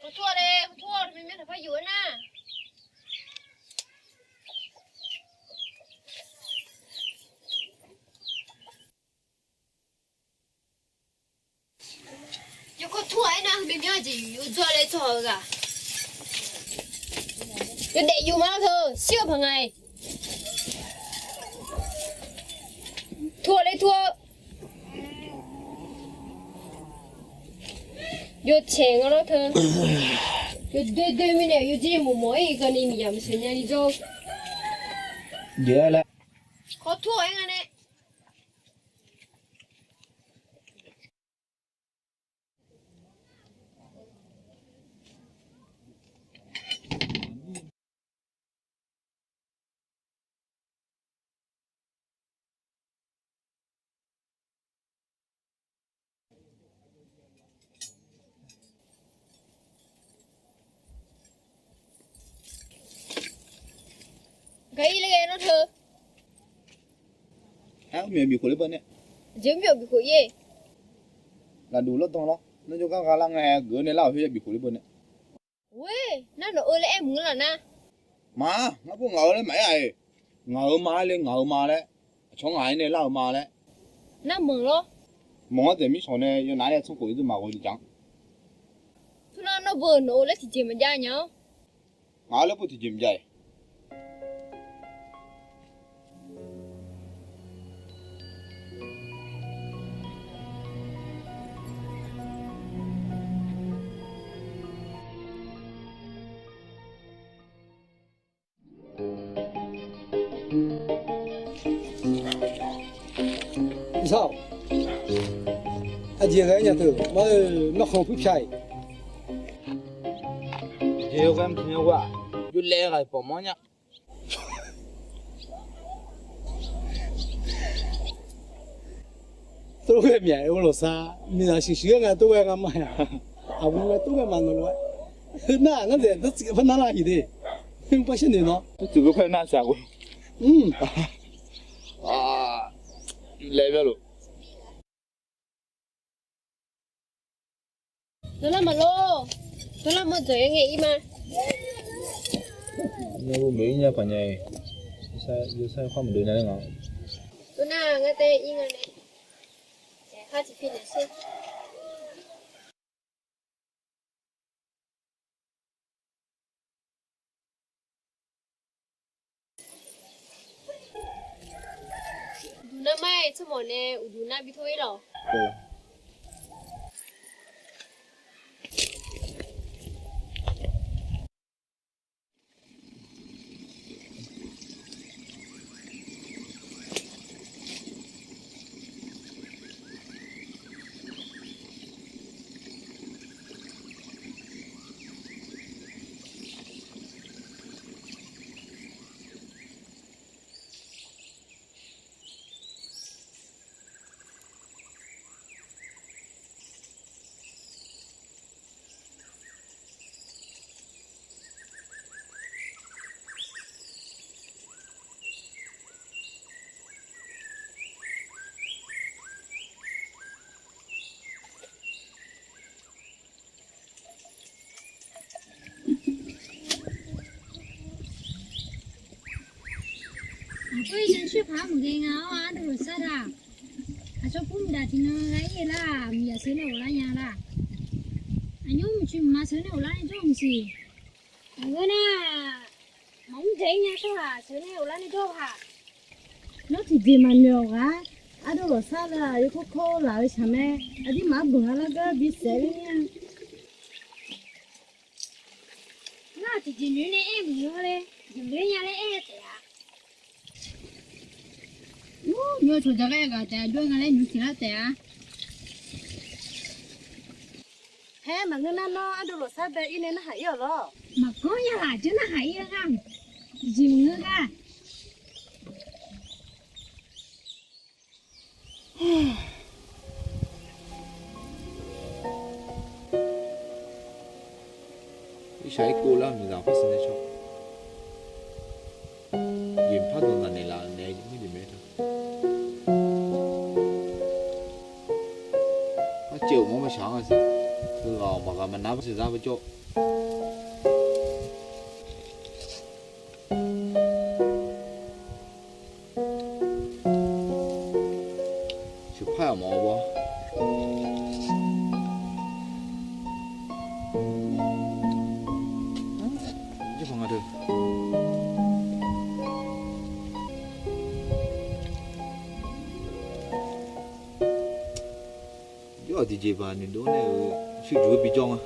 Hawtur-a le, hawtur-a, teumirnae taqpar yuf-aer nar. Myanmyanr jeq yuf yur dzawr laer tsawrhaq-eu ghaq. Yawdaef yuf ma teu shir-eu paq nga-iq. Tur-awr laer tur-awr. Yawtsaeq nga lawr teu. Yawdoer doer mirnae yawjir yawmawq mawq-ir keuvni miqyaq maqsheuq nyani jawr-eu. Jeq-aer laer. Khawf tur-awq-aer nga nae. Gaq-ir laer ghae nawr teu. Aer, mr myawf bif khof ler beu nae. Jeq mr myawf bif khof-ir-e. Gaqduq lawrdan lawr, nawr jawrgar gha lar ngae geuf-eu nae lar-awq khoer ya bif khof ler beu nae. Oe, nar nawq-eu laer aer mq-anr laf nar. Ma, ngar pov ngaq-eu laer maqaer-a-iq. Ngaq-euq ma-aer le, ngaq-euq ma laer. Aqcawq ngaq-aer nae lar-eu ma laer. Nar manq lawr. Manq-anr taef mirshawq nae yawnav nae tsanrkhof-ir dui maqghoe jaq-anr. Tawrnar nawr beu nawq-eu laer tiqjeq maqjav nya-awr. Ngaq-eu laer beu tiqjeq maqjav-iq. Iqsar-awq, aqjeq ghae-aer nya teu, mar-eu, markhanq puirpya-iq. Jeq-eu ghae mqtaq nya ghoe-aq, yawlaev ghaq-iq pawf mawr nya. Tov ghae myaq-eu lawqsar, miqzaq shuiq shuiq-aer nga tov ghae nga ma-aq. Aqgeu ngae tov ghae maqnawq lof-aer. Heunar ngar dzaeq dawrtsuif par nar lar-iq de. Heunar par sharnoeq nawr. Dawrtsuif geu par nar shaq ghoe. Laeq mya lof. Dawrlar maqlor. Dawrlar mawr dzawq-aer ngae ir ma. Nar bu maeq ir nya paq nya-iq. Yawsar khar maqdov nya laer nga. Dawrnar ngar tae ir nga nae. Khar tiqpi naeq sher. Uqduq narmar-aer tsawrmawf nae uqduq nar bi tor-ir lawq. Aqjox-ir jan coer paq-aer maqghae nga-awr ardov lawqsar daq. Aqcawq pur mqdaq tiqnan gha-ir-eu lar, miqyaq sheuq nae ghoflar nya lar. Aqnymr mqcuq mqma sheuq nae ghoflar nae jawr-eu maqsiq. Aqgeu nar, maqmr dzaeq-ir nya tsawrhaq sheuq nae ghoflar nae jawr-eu haq. Nawr tiqjeq maqnoeq-awq ghaq. Ardov lawqsar lar yawkawr kawr-eu laf-eu shaq mae. Aqdirmaf-anr beuq nga lar gar bisaef ler mir-a. Nar tiqjeq noeq nae aer maqngeur le. Jeq loer nya laer aer taef-a. Ur, nymr cawq jaqghae ghaq taef-a jawr nga laer nymr tiqlar taef-a. Haer maqngeur nar nawr ardov lawqsar bae-ir nae narhaq-ir-awq lawr. Maqganr nya laf jeur narhaq-ir-eu ngar. Jeq maqngeur gar. Irshaq irkov lar miqzaq par siqnae caw. Jeq par dawq naq naeqlaf-eu nae muir jeq mae taq. Arcaev-euq mawr maqshaq-anr-a siq. Heughaq-awq maqghaq maqnar par siqzar par jawr. Sheuqpar-aq mawf-awr bawr. Aqdiqjeq baq noeqdov nae-euq shirjuq-eu bijawr nga.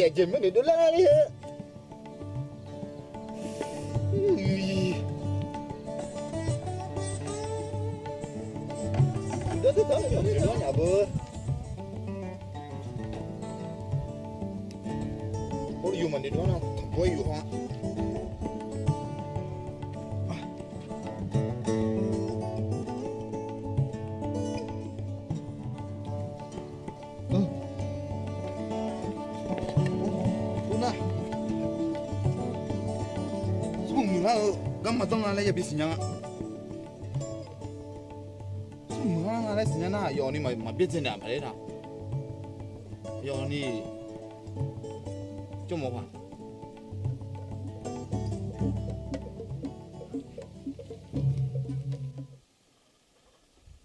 Aqjeq meuq noeqdov lar lar ler-eu. Dawr dawr dawr noeqdov lar nya beu. Or, yawmaf noeqdov nar tanqbawr yawqha. Nar, smr muiqlar-eu garma danr nga laer yabi siqnya nga. Smr muiqlar nga laer siqnya nar, yawf ni maqbyaerdzae naeq-aq paq ler taq. Yawf ni jawrmawf paq.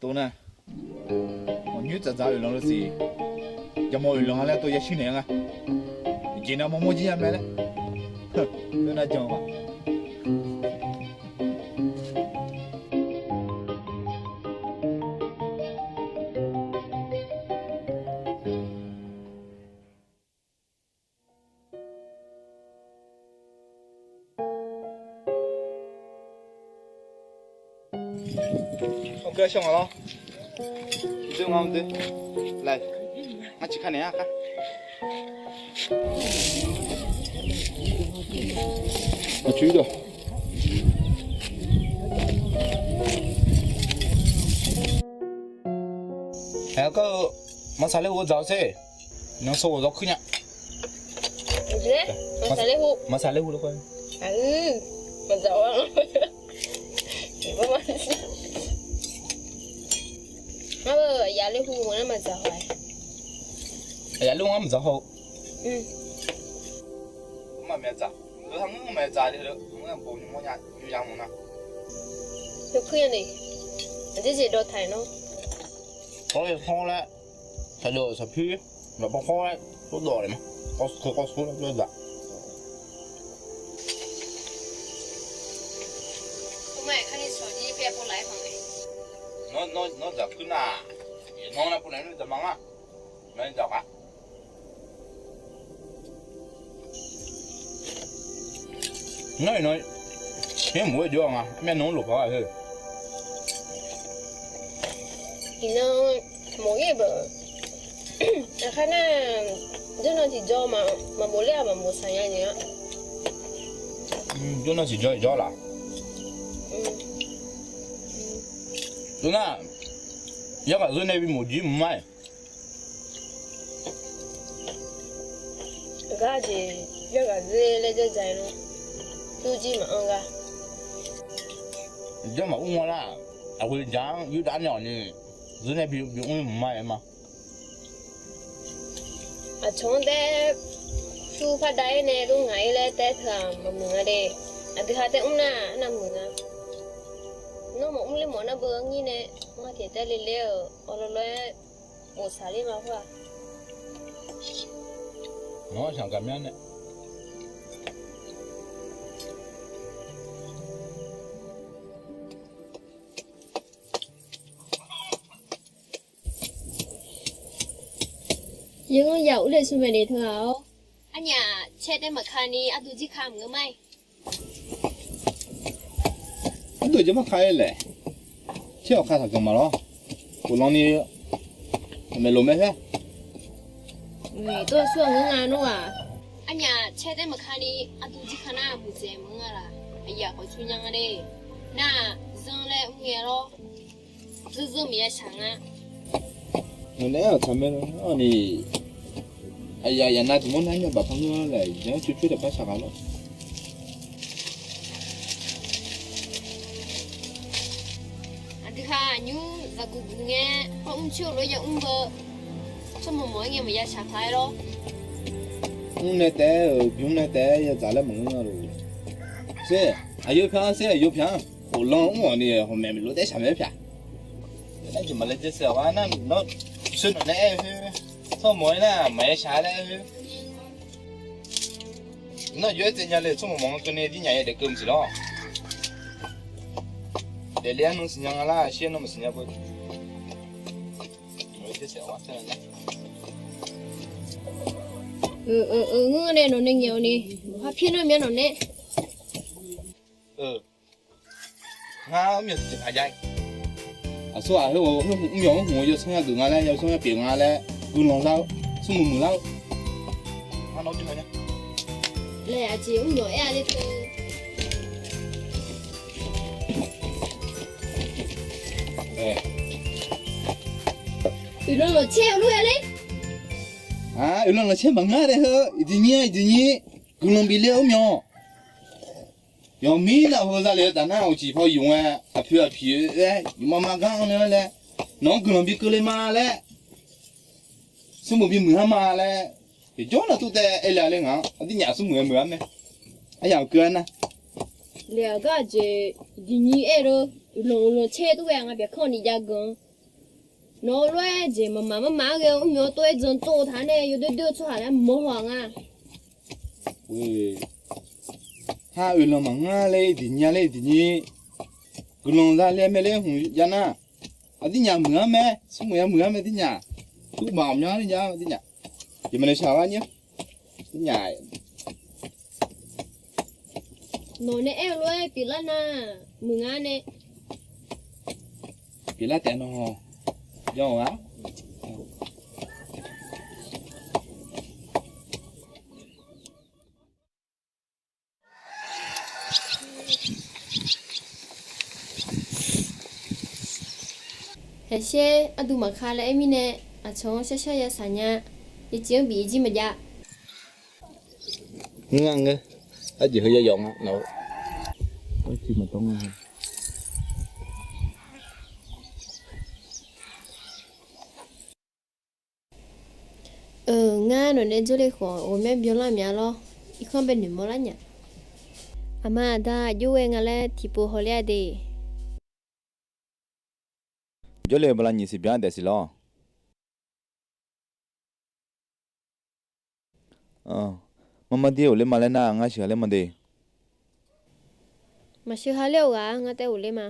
Tov nar, maqnymr tsaf dzaq oeqlanq lor siq. Jaqmawf oeqlanq nga laer tov yashir naeq nga. Jeq nav mawrmawr jir ya mae laer. Tov nar jan-eu ma. Awq, shawr ngaq lawr. Dui nga dui. Laer, ngar ciq ka naeq-a kar. Aqcuir dawq. Aer, kar-eu, maqsaqler hu dzaq-awr sher. Nan sawr ghawqzawr kuir nya. Maqsaqler hu, maqsaqler hu lor khoer. Maqdzaq-a. Ngar-eu aqyaf ler hu nar maqdzaq haw-a. Aqyaf ler hu ngar maqdzaq haw. Maqmyaq dzaq. Lof-aer ngar maqdzaq de, lof-aer bof nymr mawrnya nymr ya mawf nar. Yawkuir ya ni. Aqjeq jeq dawqtaiq nawr. Tawr-eu sanr laer, saqdawq saqpir, maqpar khawr laer, tawrdawq le ma. Kawv kawv sur laer jawr dzaq. Nawr, nawr, nawr dzaq kuir nar, nawr nar pov nae nuir dzaq ma nga. Nawr dzaq nga. Nawr iqnan, yaermof-aer jawr-a nga, myav nan-anr lof paq-a heu. Iqnan, mof-ir beuq. Aqkhar nar, jawrnan tiqjawr maqmof ler-aq maqmof saq nya jeq-a. Jawrnan tiqjawr jawr laf. Tov nar, yarkhaq zeur nae bimof jir mq mar-aer. Gar jeq yarkhaq zeur laer janrdzaq-aer nar, durjir maqanr gar. Janr maqur nga lar, aqghoe jaq-anr yurdav nae awq ni, zeur nae bi mr mq mar-aer ma. Aqcawq-anr taer, pyur par dav-ir nae lor ngaq-ir laer taer teu-aq maqmuiq nga de. Aqdui ha taer mr nar, arnav muiq nga. Nawr maqmr ler mawf nar beu ngir nae, ngar tiq taer le ler-euq awq lawr lof-aer bof saq ler ma khoer-aq. Nawr-anr shaq gaq myanr nae. Yawqha yaq urler smq mae ni teu-aq-awr. Arnyaf caer taer maqka ni aqdui jir ka mq-eu ma-aer. Aqdui jir maqka-aer laer. Caer awq ka taqganq ma lawr. Khof lan ni maeqlof mae laer. Tov-aer sur-aq ngeur nga nawr-aq. Arnyaf caer taer maqka ni aqdui jir ka nar muiqdzaeq maqngeur nga laf. Aqyuif aqkawq cu nya nga de. Nar-aq zanr laer mr ngae lawr. Zanr zanr maqya shaq nga. Ngaq nae-aer aqtsaq mae lawr ni. Aqyuif aqyuif nav tiq mawr nar nymr baq par ngeur laer janr coer coer taq par shaq nga lawr. Aqdui ha aqnymr zaqguq guq ngae, hawr mr coer-eu lof-aer ya mr beu. Tsawrmawq mawq-aer ngae maqya shaq paq-aer lawr. Mr nae taef-aer-euq bymr nae taef-aer yadzaq laer maqngeur nga lor. Sher, aqyawf pyan sher, aqyawf pyan. Khof lan mr-awq ni hawq maeq lof taef shaq mae pyaq. Aerjeq maqle dzer saef-awq gar nar, nawr, sher nawq nae aer-eu khoer, tsawrmawq-aer nar maqya shaq laer aer-eu khoer. Nar jov-aer tsaev nya le, tsawrmawq mawq-anr keuvni dirnyaf yaeq daef keuv maqsiq lawr. Daefle-aer nan siqnya nga lar, shir-aer nan maqsiqnya beu. Ngeur nae nawq nae ngaeq-awq ni, maqpar pyaer nar myav nawq nae. Ngar mr myawq tiqjeq paq jav. Aqsur-aq, heu mr myawq mr hmq-eu yawsanr ya geuf nga laer, yawsanr ya pyeuf nga laer, guiqlanq lar-eu, smrmuiq muiqlar-eu. Laer aqjeq mr myawq aer-a le teu. Uiqlanq lawqcaer-eu lof-aer ler. Uiqlanq lawqcaer maqngeur dae heu, iqjeq nyir-a iqjeq nyir, guiqlanq bif le-eu mr myawq. Yawqmir navheu zale-eu taf nar, uqcif paw yuf ngae, aqpoeq aqpiq-aer yufma ma gar anr-eu laer, nawq-anr guiqlanq bi keuvle ma laer, smrmuiq bimuiq-ar ma laer, yawqjawr navtuf taev aer le-a le ngaq-anr, aqdirnyaf smrmuiq-aer muiq-ar mae. Aryamq keuv-ar nar. Laeq-aq gar aqjeq, iqjeq nyir aer-eu, uiqlanq uiqlanq caer tov ghae nga byaqkanr ni jav ganq. Nawq-eu lof-aer jeq maqmaq marmaf-aer ghae-eu mr myawq-anr tov-aer jan tsov-eu taq nae yawdoer doer-eu tsawrhaq laer mawr haw-aq nga. Har uiqlanq maqngeur laer iqjeq nyir-a laer iqjeq nyir, guiqlanq zale mae laer hmq jav nar, aqdirnyaf muiq-ar mae, smrmuiq ya muiq-ar mae dirnyaf, tuvmaf myanr jav-ar dirnyaf, jeq maqle shaq-ar nyir, dirnyaf. Nawq nae aer-eu lof-aer pyeuflar nar, muiq nga nae. Pyeuflar taef nawq, jawr-awq-ar. Haeqsher arduq maqka laer aer mirnae, aqcawq-anr sharshar ya saq nya. Yawjeq-anr bif jir maqjav. Ngar ngeur, arjeq heu ya yawf nga nawq-eu. Arjeq maqdawr nga. Euq, ngar nawq nae jawrle khawf ghawqmyanr byanlar myav lawr. Irkanr bae noeqmawr lar nya. Aqma aqda aqjox ghae nga laer tiqpov hawler-a de. Jawrle-eu bala nyiq siq byan daef siq lawr. Marmar dir ghofler ma laer nar, ngar sheuq ha laer ma de. Maqsheuq ha ler-awq ghaq, ngar taef ghofler ma.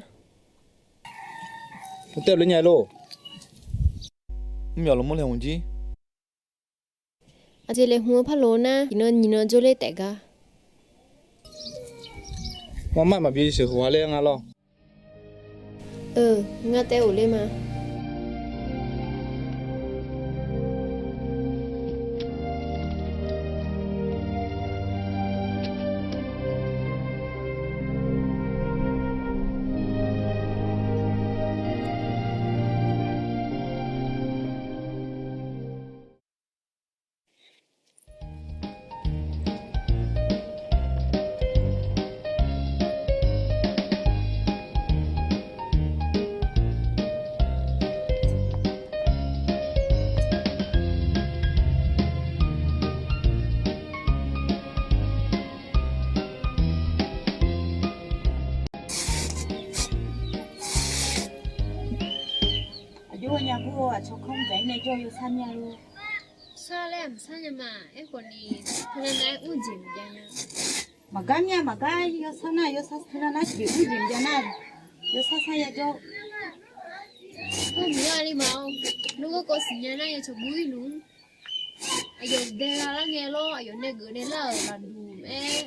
Ngar taef ghofler nya lor. Mr myawq lawqmawr laeqhmq jir. Aqjeq laeqhmq-eu par lof-eu nar, iqnan nyiq nan jawrler taef gar. Marmar maqbi sheuq ha ler nga lawr. Euq, ngar taef ghofler ma. Aqjox-aer nya kur-eu aqcawq kanr dzaq-ir nae jawr-eu yawsar nya lor. Sar laer aqmq sar nya ma. Aerkhawf ni, teunav nav-aer mr jeq maqjav nya. Maqgar nya maqgar, yawsar nar yawsar teunav nav tiqjeq mr jeq maqjav nar, yawsar sar ya jawr. Mr muiq-a le ma-awr, nmr garkawv siqnya nar ya cawq bur-ir luf-anr. Aqyawf dae gha lar ngae lawr, aqyawf nae geuf nae lar-euq lafduq-aer,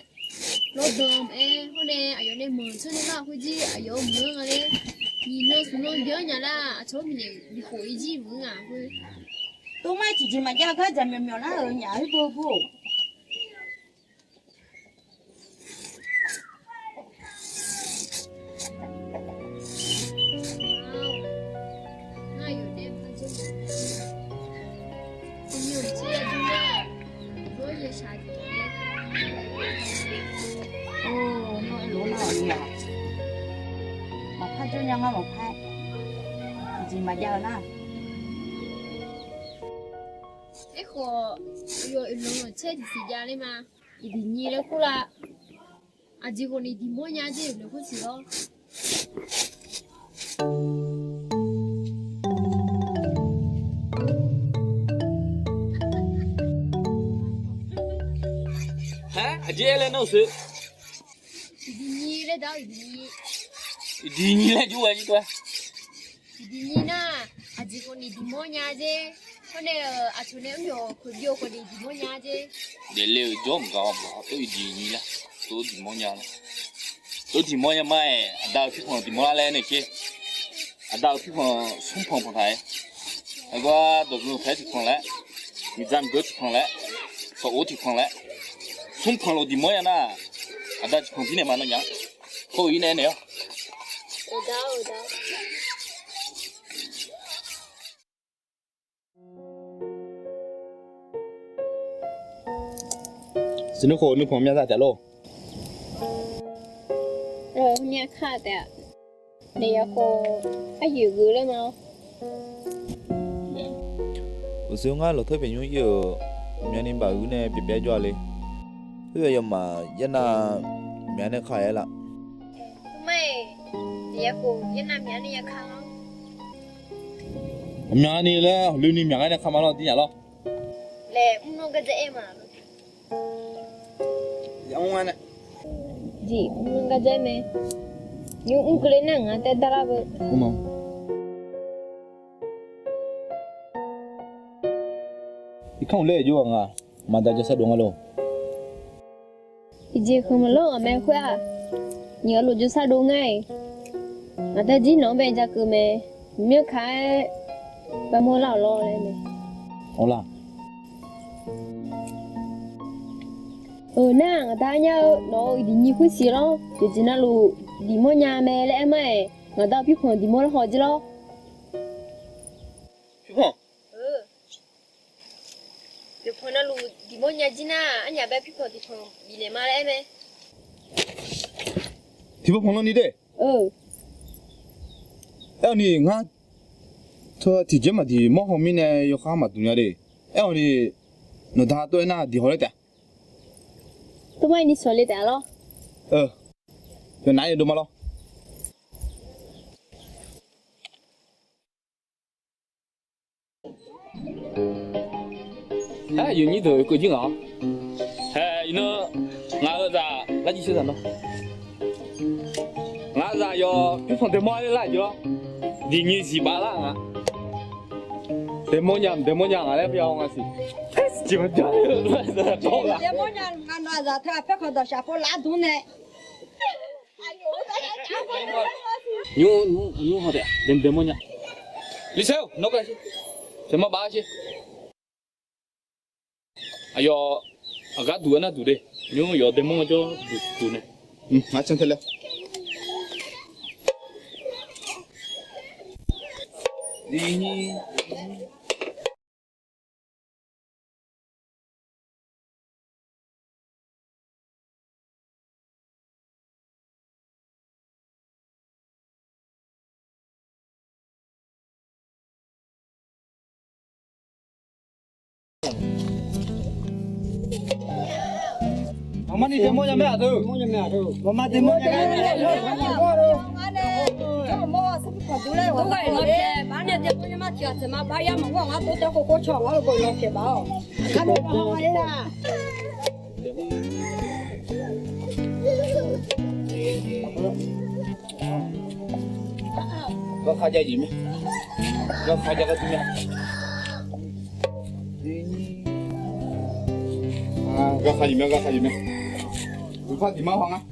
lawrdan aer, hawr nae aqyawf nae manq tsawrnae lar khoerjir aqyawf-euq meuq-anr nga ler. Nyiq nan smq nan byan nya lar, aqcawq-anr bifnaeq bikhof-ir jir meuq-anr ngaq khoer. Tov mar tiqjeq maqjav gar dzaq myawq myawq lar-euq nyaf-aer beu bur-or. Maqpar jawr nya ngar maqpar. Tiqjeq maqjav-eu nar. Aerkhawf, yawf oeqlanq-anr caer tiqsiq jav ler ma. Iqdiq nyi laer kur la. Aqjeq ghawqni diq mawr nya jeq oeqlanq kur siq lawr. Aqjeq laer nar-eu seuq. Iqdiq nyi laer nar-eu iqdiq nyi. Iqdiq nyi laer jur ghae jir tov-aer. Iqdiq nyi nar, aqjeq khawf ni diqmawr nya jer. Khoer nae-euq aqcawq nae mr yawq khoeqbyaw khawf ni diqmawr nya jer. Daefle-euq jawr mqgaq-awr maqgaq tov iqdiq nyi laer tov diqmawr nya lar. Tov diqmawr nya ma-aer aqda-euq pirkhanq diqmawr lar laer nae sher. Aqda-euq pirkhanq smr panq panq taq-aer. Aqgar dawqdmq paer tiq panq laer, miqdzaq miqdzaq tiq panq laer, sawq-or tiq panq laer, smr panq lof diqmawr nya nar, aqda tiq panq jir naeq ma nawnyaf. Khoer-eu ir nae naeq-awr. Siqnui khof nuipanq myav za taef lor. Myav ka taef-a. Naeq yaf khof, aryoeq geuf laer ma. Uqshoe ngar lawqtser pyaeq nymr ir-euq, myavni baf-euq nae pyaeq pyaeq jawr-a le. Khoer yawmaf yaernav myavni ka-aer laf. Myavni laer hawqloeni myaq ngar nae ka ma lawr, dir nyaf lawr. Laer mrlanr gar dzae-aer ma. Jeq mrlanr gar dzae-aer mae. Nymr mr keuvle nar ngar taef darlar beu. Irkanr uqler jawr-aq nga, maqda jawrsar dov nga lor. Tiqjeq khanq maqlanr-aq mae khoer-aq, nyiq-eu lof jawrsar dov ngar-iq. Ngaq taef jir nawq-anr bae jakeuv mae. Myanr ka-aer bamawr lar-awq lawr laer mae. Awq la. Euq nar, ngaq da nyar-eu nawq-euq iqdiq nyi khoer siq lawr. Yawqjeq navluf diqmawr nya mae laer aer ma-aer, ngaq da-eu pirkhanq diqmawr lar haw jir lawr. Pirkhanq? Yawqpanq navluf diqmawr nya jir nar, arnyaf bae pirkhanq tiqpanq bifnaeq ma laer aer mae. Tiqpanq panq lanni de. Aer-awq ni ngar teu tiqjeq maqdiq mawr haw mirnae yawkhav maqduq nya de. Aer-awq ni nawqda tov-aer nar diq haw laer taef. Tov mar ni shawq le taef lawr. Yawqnav-aer yawdov ma lawr. Aer, yawnyir deuq keuv jir ngaq-awr. Hae, iqnan ngaq-euq zaq lar jir shir zaq nawr. Ngaq-euq zaq yawq pirkhanq daeqmawr-aer lar jeq lawr. Diqnyi ziq baf lar nga. Daeqmawr nya, daeqmawr nya ngaq laer pyav-awr nga siq. Daeqmawr nya ngaq nawq-aq zaq teu-aq paerkhanq dawqshaq pov laf dmr nae. Nymr, nymr, nymr haw taef, daeqmawr nya. Lisaer-or, nawr ka sher. Daeqmawr baf-awr sher. Aqyawf, aqgar duq-aer nar duq de. Nymr yawf daeqmawr jawr duq duq nae. Ngar can tae laer. Maqmar ni daeqmawr nya mae aqdui. Maqmar daeqmawr nya mae. Garkhav jav jeq mae. Garkhav jav gar dui mae. Garkhav jeq mae, garkhav jeq mae. Uqpar diqmar haw ngar.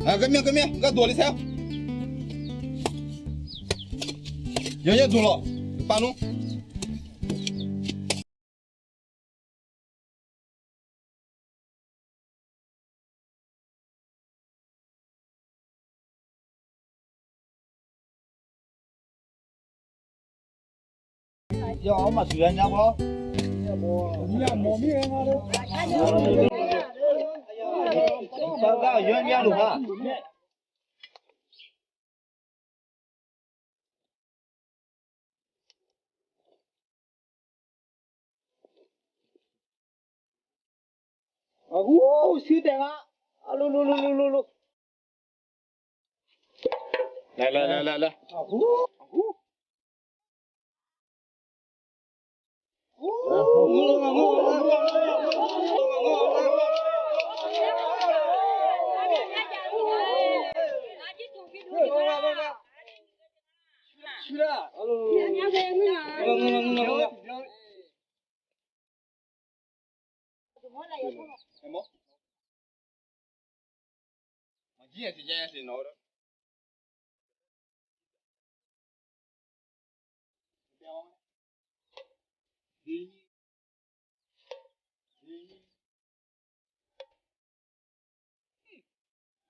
Garmyanr, garmyanr, gar duq li saer-awr. Yawnyar duq lawq, pav nmr. Aqhur, shuir taef nga. Aqlur, lur, lur, lur, lur, lur. Laer, laer, laer, laer, laer. Aqhur, aqhur.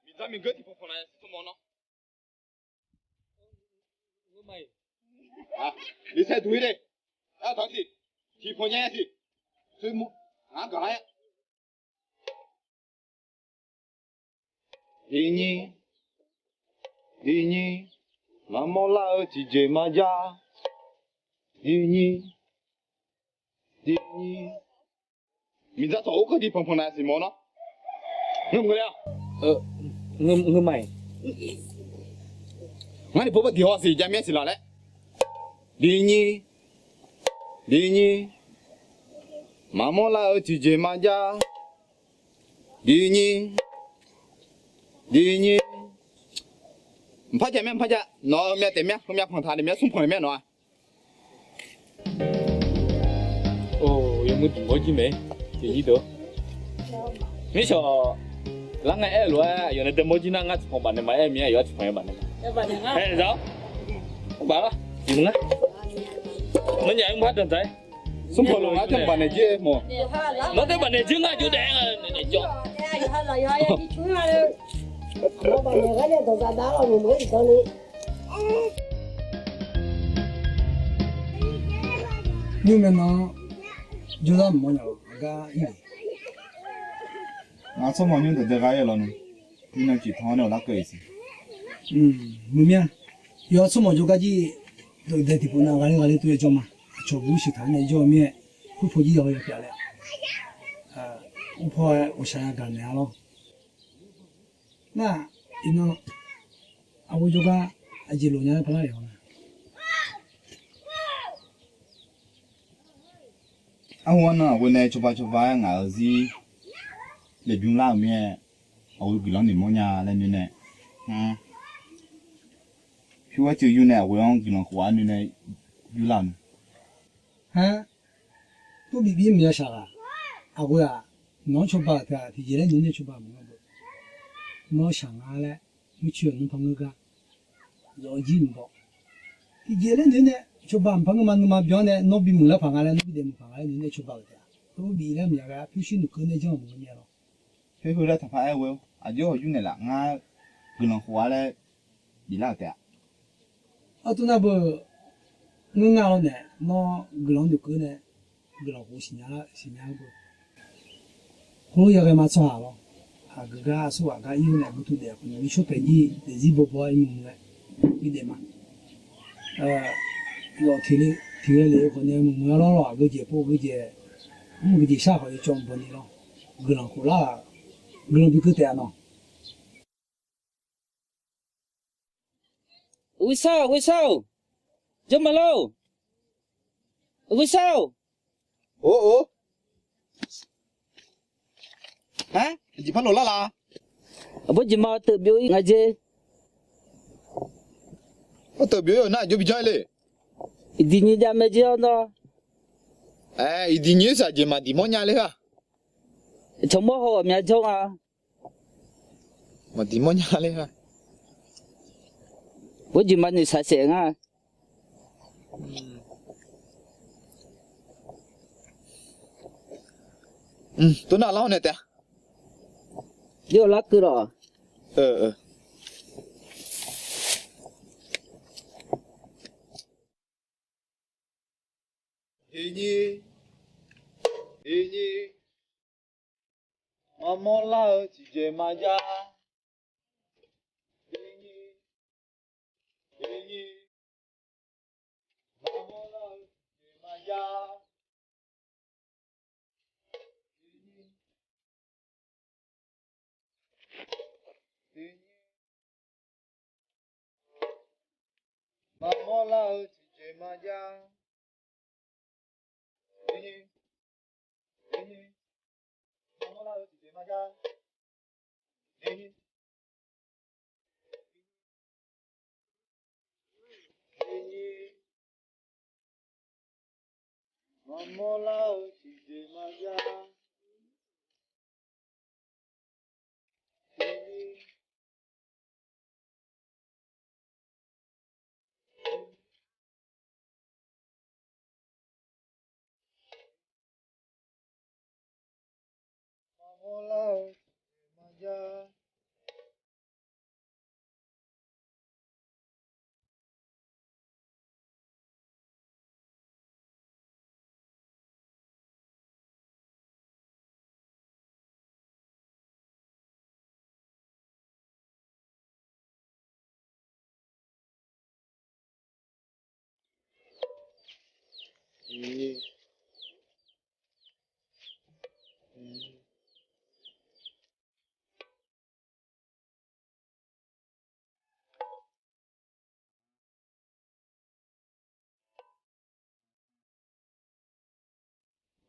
Miqdzaq miqgeur tiqpanq panq nae siq tsawrmawf-awr nawr. Miqsaer duq-ir de. Aer tawq siq. Tiqpanq nya siq. Ngar gaq-aer. Diqnyir, diqnyir, maqmawr lar-eu tiqjeq maqjav. Diqnyir, diqnyir, miqdzaq tawq-awr kawv tiqpanq panq nae siq mawf nawr. Ngeur maqngeur le-a? Ngeur ma-iq. Ngar ni pov bar tiq haw siq jav mir-aer siq laf laer. Diqnyir, diqnyir, maqmawr lar-eu tiqjeq maqjav. Diqnyir, diqnyir, mqpar jav mir-a, mqpar jav. Nawq-eu myav taef mir-a, heumyav panq taq nae mir-a, smr panq nae mir-a nawq-a. Or, yawmuiq tiq mawr jir mae. Tiq jir deuq. Mirshawq, lar ngae aer-eu lof-aer aqyawf nae dae mawr jir nar ngar tiqpanq baf nae ma aer mir-a, aqyawf-anr tiqpanq ya baf nae ma. Aer-a, baf-a. Iqngar, nawnyaf-anr maqdanq dzaq-aer. Smr panq lof ngar janr baf naeq jir mawf. Nawr tae baf naeq jir ngar jov daef-aer nga naeq jawr. Nymr mae nan jawrlar mq mawrnya-a gar ir-a. Ngar tsawrmawq nymr deuq dae gha-ir-eu lawnmr, iqnan ciq tan-awr nae awqlar keuv-iq siq. Muiq mir-a. Yawf tsawrmawq jawrgar jir deuq dae tiqpov nav ghaqler ghaqler tov-aer jawr ma. Aqcawq bur siqtaq-anr nae jawr-eu mir-aer, khoerpaw jir yawqha yawpyaf laer, khoerpaw-aer ghawqshaq yagaq naeq-a lawr. Nar, iqnan, aqghoe jawrgar aqjeq lof nya-aer paqlar-iq haw-a. Arhu arnan aqghoe nae cawba cawba-aer ngaq-euq zir laeqbymr lar-euq mir-aer, aqghoe guiqlanq noeqmawr nya laer noeq nae, pyur-aer teuv yur nae aqghoe-anr guiqlanq khof-aer noeq nae yurlar-euq mae. Har, tov bif bir maqya shaq ghaq. Aqghoe-aq, nawq-anr cawba-euq teu-aq tiqjeq laer noeq nae cawba maqngeur beu. Nawr shaq nga laer, murcoeq-euq nmr par ngeur gar, zawq-eu jir mq baw. Tiqjeq laer noeq nae cawba mq par ngeur ma, nuima byan nae nawr bimuiq lar paq nga laer, nawr bidaef muiq paq nga laer noeq nae cawba-euq teu-aq, tov bif laer maqya ghae-a, pyurshuir noeqkeuv nae janr-euq maqngeur mir-a lawr. Khoer heu laer taqpar aer ghoe-awr, aqjox hawqjur naeqlaf ngar guiqlanq khof-a laer biflar-euq taef-a. Artur nar beu, ngeur nga lawr nae nawr guiqlanq noeqkeuv nae guiqlanq khof siqnya-a beu. Khoerlof yaghae ma tsawrhaq lawr. Aqgeu gar aqsurghaq gar ir-eu nae aqgeu tov daef khawf nae, nishawr paeq jir daefzir bawbaw-aer imq muiq-aer bidaef ma. Lawq tiq le tiq ghae lef-eu khawf nae mq muiq-a lawr lawr, aqgeu jeq pov geu jeq, mr geu jeq shar khawf yawcawv mq baw ni lawr. Guiqlanq khof lar-aq, guiqlanq bikeuv taef-a nawq. Ghoesar-or, Ghoesar-or, jawr ma lor. Ghoesar-or. Or or. Ar, aqjeq par lof lar la? Aqbawr jeq ma teuv byov-ir nga jer. Ar, teuv byov-ir-euq nar aqjox bi janr-ir le. Iqdiq nyiq jav mae jer-awr nawr. Aer, iqdiq nyiq-ir saq jeq maqdiq mawrnya ler-a. Tsawrmawr haw-awq myav jawr nga. Maqdiq mawrnya ler-a. Bawrjeq ma noeqshaq saef nga. Tov nar lar-awr nae taef-a. Jawr lar keuv lawq. Iqnyir, iqnyir, maqmawr lar-eu tiqjeq maqjav. Iqnyir, iqnyir, maqmawr lar-eu tiqjeq maqjav. Iqnyir, Mawrlar-eu tiqjeq maqjav. Mawrlar-eu tiqjeq maqjav. Maqmawrlar-eu tiqjeq maqjav. Maqmawrlar-eu tiqjeq maqjav.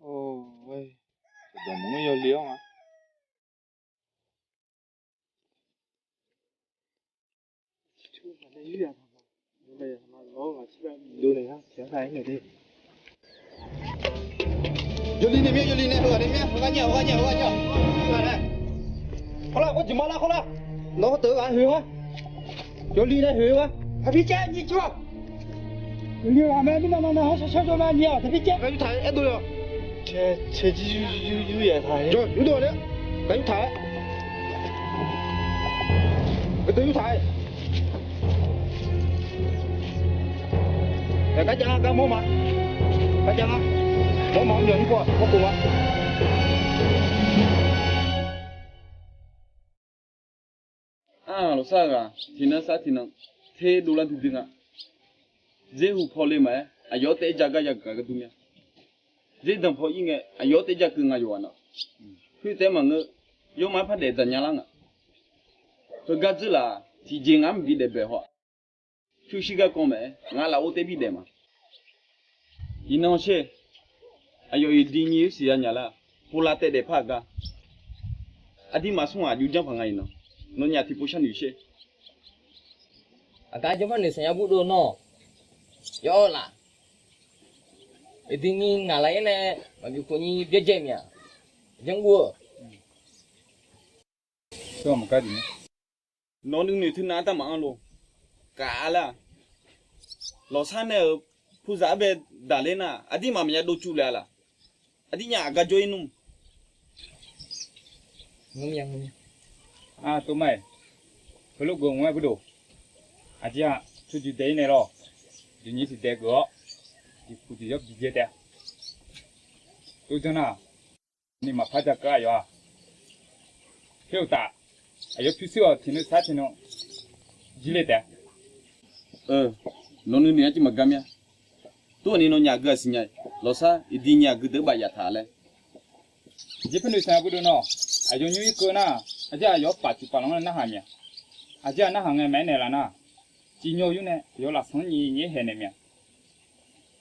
Or, dawq maqngeur yawle-awr nga. Yawli nae mya, yawli nae heughaq nae mya, heughaq nya, heughaq nya, heughaq nya. Hawlar, khoer jeqma lar khawr lar. Nawq-eu teu ghaq hoeq-a. Yawli nae hoeq-a. Taqbi caev nyiq cawq. Yawli ghaq mae mirnae nawq nae hawr shar shar jawr mae nyiq-aq taqbi caev. Aqgaf yurtaq-aer aerdov yawq. Cae, cae jir yur, yur, yur yaeq taq-aer. Jawr yurdov-a nae. Aqgaf yurtaq-aer. Aqdui yurtaq-aer. Aqgar jav nga, gar mawr ma. Gar jav nga. Mawr ma-anr yawq nymr pov-aq mawr khof ma. Arlawqsar ghaq tiqnan sar tiqnan ter dovlar duidui nga. Dzer hu paw le maqaer, aqyawf-anr taef-aer ja gar ya geuf-a gharduq mya. Dzer danq paw ir ngae, aqyawf-anr taef-aer ja keuv nga yawqghaq na. Khoertaef maqngeur, yawmaf-anr par daef dzaq nya lar nga. Heugar dzeurlaf, tiqjeq ngaq-anr mqbi daef bae haw-aq. Pyurshuir garkawv maqaer, ngar lafov taef-aer bi daef ma. Iqnan sher, aqyawf iqdi nyiq-ir siqya nya lar, povlav taev daef par-aq gar. Aqdirmaf smr ghaq jov janr paq nga iqnan. Nawnyaf tiqpov sharnoeq sher. Aqgar janr par noeq saqnya burdov nawr, yawr laf. Iqdi nyiq ngaq laf-ir nae maqbi khof nyir byaerdzae mya. Janrguv-eu Nawq nuinoeq teunav artav maqanr lor. Kaf-a lar. Lawqsar nae-euq puzaq arbae daqler nar, aqdirmaf maqya dov cuvle-a laf. Aqdirnya aqgar jawr-ir nmr. Tovmar-iq, heulof geuf mr-aer burdov. Aqjeq-aq, tsawrjuif daef-ir nae lawr. Juif nyir tiq daef geuf-awr, juif puq juif yawr bi dzae taef-a. Tov janr nar, ni maqpar ja keuv-a yawr-aq. Khoer uqtaf, aqyawf pyurshuir-awq tiqnan sar tiqnan jirle taef-a. Nawq nuinoeq-aer jir maqgar mya. Tov-awq ni nawnyaf aqgeu-aq siqnya-iq, lawqsar iqdi nyiq aqgeu deuq-anr baf yaf taq laer. Aqjeq par noeq saqnya burdov nawr, aqyawf nymr-ir keuv nar, aqjeq aqyawf paf tiqpaf lanr-anr narhaq mya. Aqjeq-aq narhaq ngae maqaer naeqlaf nar, ciqnyaw yur nae aqyawf lafsanr nyiq nyiq-aer haeqnaeq mya.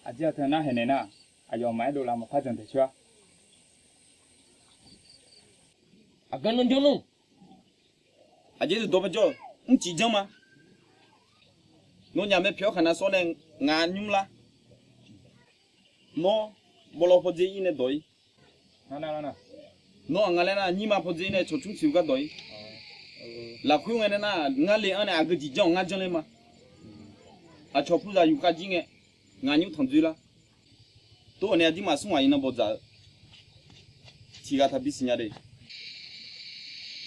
Aqjeq-aq teu nar haeqnaeq nar, aqyawf maqaer dovlar maqpar jan taeq coer-a. Aqgeu nan jawr nmr. Aqjeq dawq par jawr-eu, mrcif janr ma. Nawnyaf mae pyaeq-awr khaqnav sawr nae ngaq nymr lar. Nawr, bawlaw pawdzer ir nae dawq-ir. Nawr-aq nga laer nar, nyirma pawdzer ir nae cawqcmr tiq-eu gar dawq-ir. Lafkhoer ngae nae nar, ngar le-anr nae aqgeu jeq janr-awq ngar janr ler ma. Aqcawq puzaq yufkhav jir ngae, ngaq nymr tanqdzoer lar. Tov-awq nae aqdirmaf smr ghaq iqnan bawdzaq-eu. Tiq ghaq taqbi siqnya de.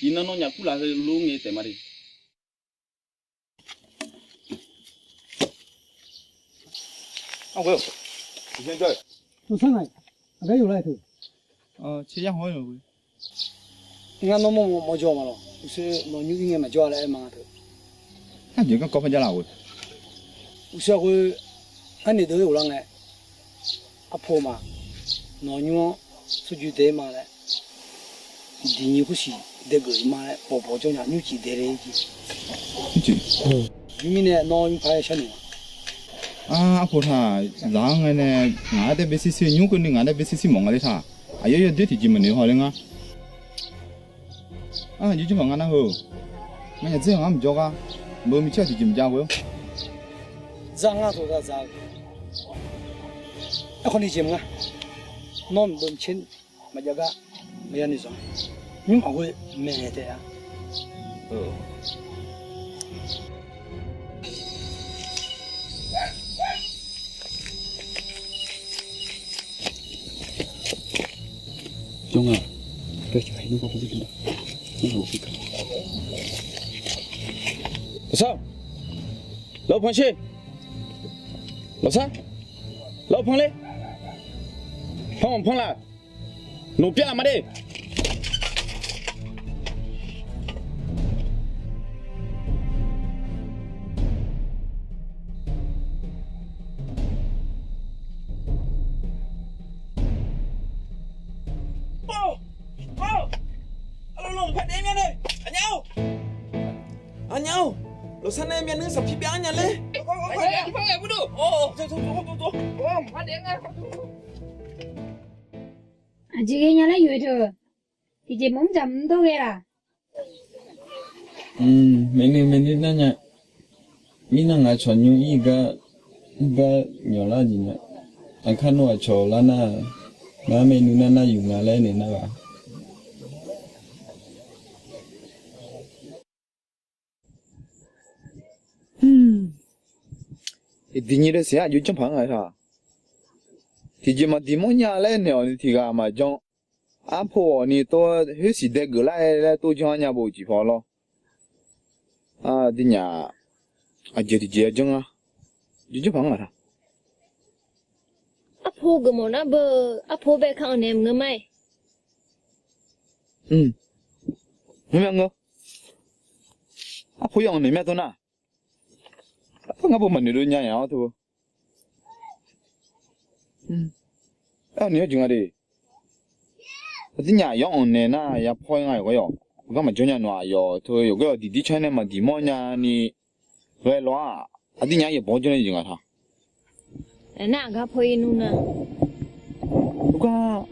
Iqnan nawnyaf kurlaf heu lof ngae taef ma de. Ngar nawr mawrmawr mawrjawr ma lawq. Uqshoe nawq nymr ir ngae maqjawr-a laer aer ma nga teu. Uqshoe khoer, arnaeq deuq-aer ghoflar ngae, arpov ma, nawq nymr-anr tsawrjuif daef-ir ma laer, diq nyiq khoersiq daef geuf-ir ma laer bawqbawq jawr nya nymrcif daef le jeq. Nymrcif. Nymrmirnae nawr nymrpar-aer sharnoeq ma. Arpoq taq zaq-anr ngae nae, ngaq-anr daef bae sir sir nymr keuvni ngaq-anr daef bae sir sir mawf nga le taq. Aqyawf yawdoer tiqjeq maqnoeq haw le ngar. Arjir janrpaq nga nar heu. Nganyaf dzer-anr maqjawr gar, beu micaer-eu tiqjeq maqjav ghoe-awr. Zaq nga taq zaq zaq-eu. Aerkhawf ni jeq maqnga. Nawr beu micaer maqjav gar maqya ni zanq. Nymr maqghoe maeqnaeq taef-a. Jawr nga. 老三，老潘去。老三，老潘嘞？潘，潘了。 Noqpyav laf ma de. Arlawr, arlawr, paq daef mya nae. Aqnyaf-or, aqnyaf-or, 老三 nae myavnuiv sanqpir pyav-anr nya ler. Aqjeq ghaenya laer yoeq teu. Tiqjeq maqmr dzaq mr dawr ghae laq? Maeqnuiv maeqnuiv nar nya. Mirnan ngaq cawq nymr ir gar, ir gar nyawq lar jeq nya. Aqkar nmr aqcawq lar nar, ngar maeqnuiv nar nar yuf nga laer naeq nar ghaq. Iqdiq nyi dae siq-anr aqjox janrpaq-anr nga taq. Tiqjeq maqdiq mawrnya laer naeq-awq ni tiq ghaq maqjan. Arpoq-awq ni tov khoersiq dae geuflar-aer laer tov janr-ar nya bo-euq jeq paw lawr. Aqdirnyaf aqjeq tiqjeq-aer janr-ar. Aqjox janrpaq-anr nga taq. Arpoq geufmawf nar beu, arpoq bae ka anq naeq maqngeur ma-iq. Mr, mr mya ngeur. Arpoq ya anq naeq mya tov nar. Arpoq ngar bo maqnoeq dov nya-a-awr teu. Aerkhawf ni yawjeq nga de. Aqdirnyaf yawr anq naeq nar ya paw-ir nga yawqgar yawq. Gar maqjawr nya nawq-aq yawq teu yawqgar yawq diqdir canr nae maqdiq mawrnya ni. Ghae lawr-aq, aqdirnyaf yaeqbawq jawr nae jeq nga taq. Nar aqgar paw-ir nmr nar. Uvgar,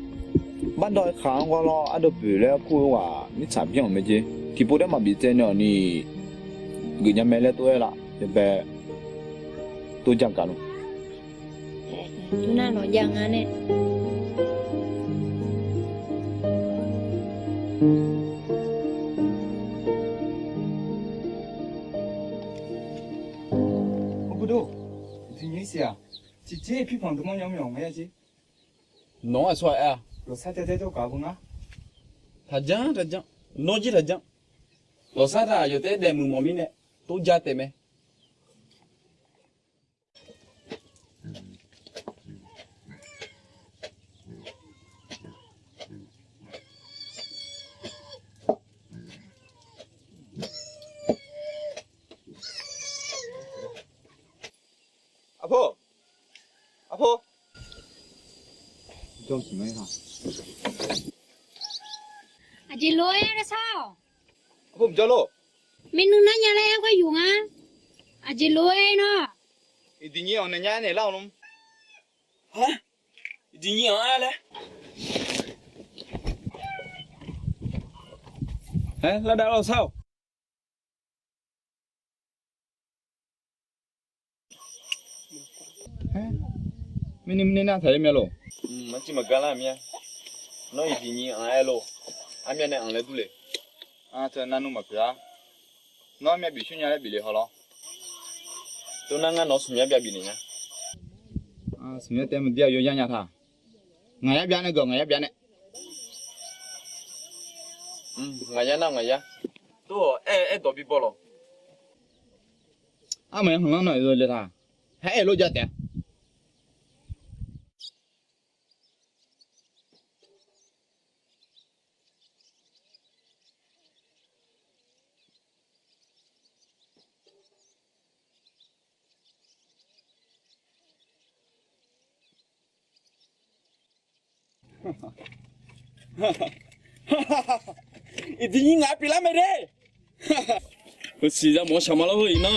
bardawv-aer khaq-anr gawr lawr ardawv boeq laer kur-eu ghaq mirtsaq byanr-euq mae jer. Tiqpov daer maqbif tsaev nae-awq ni, geufnya mae laer tov-aer laf, yabae tov ja gaq luf. Nar nawq jav nga nae. Hawbudov, tiqjeq-ir siq-aq, tiqjeq-ir pirpanq deuq mawrnya mr yawq nga ya jer. Nawq-anr aqsur-aq aer-a. Lawqsar tae tae dawr gaq-eu beu ngar. Taqjanr taqjanr, nawr jir taqjanr. Lawqsar taq yawf taef-aer daef muiq mawf mirnae, tov ja taef mae. Aqpoq, aqpoq. Aqjeq lof-aer nar sar-awq. Aqpoq mqjawr lor. Maernmr nar nya laer aer ghae yuf nga. Aqjeq lof-aer nar. Iqdiq nyi-anr naeq nya-aer naeq lar-awq lor. Iqdiq nyi-anr aer laer. Aer lar dav lawr sar-awq. Mirni mirni nar taq-ir mya lor. Maqciv maqgar lar mir-a. Nawr iqdiq nyi-anr aer lor. Armyav nae anq laer dur le. Nar nmr maqpyeuf-a. Nawr armyav bif coer nya laer bif le haw lawr. Tov nar ngar nawq smq yar byav bif naeq nya. Smq yar taef maqdir-a yawya nya taq. Ngaq yar byav nae geuf ngaq yar byav nae. Ngaq yar nar ngaq yar. Tov-awq aer aer dawq bi baw lawq. Armaf-anr hmq lanr nawr-aer le taq. Haer aer lof ja taef-a. Iqdiq nyi ngaq-anr pyeuflar mae de. Heusiq yamawf-anr shaqma lawr heu iqnan.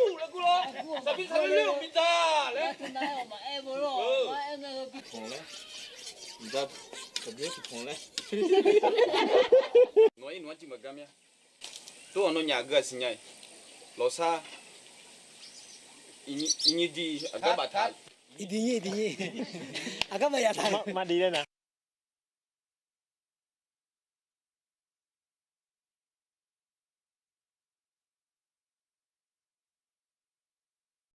Ur, laer gur lawr. Saqbir saqbir ler-euq bidzaq laer. Ur, bidzaq saqbir tiqpanq laer. Nawq-ir nawq-anr jir maqgar mir-a. Tov-awq, nawnyaf gui-aq siqnya-iq. Lawqsar, iqnyir di aqgar baftaq. Iqdiqnyir iqdiqnyir. Aqgar baftaq.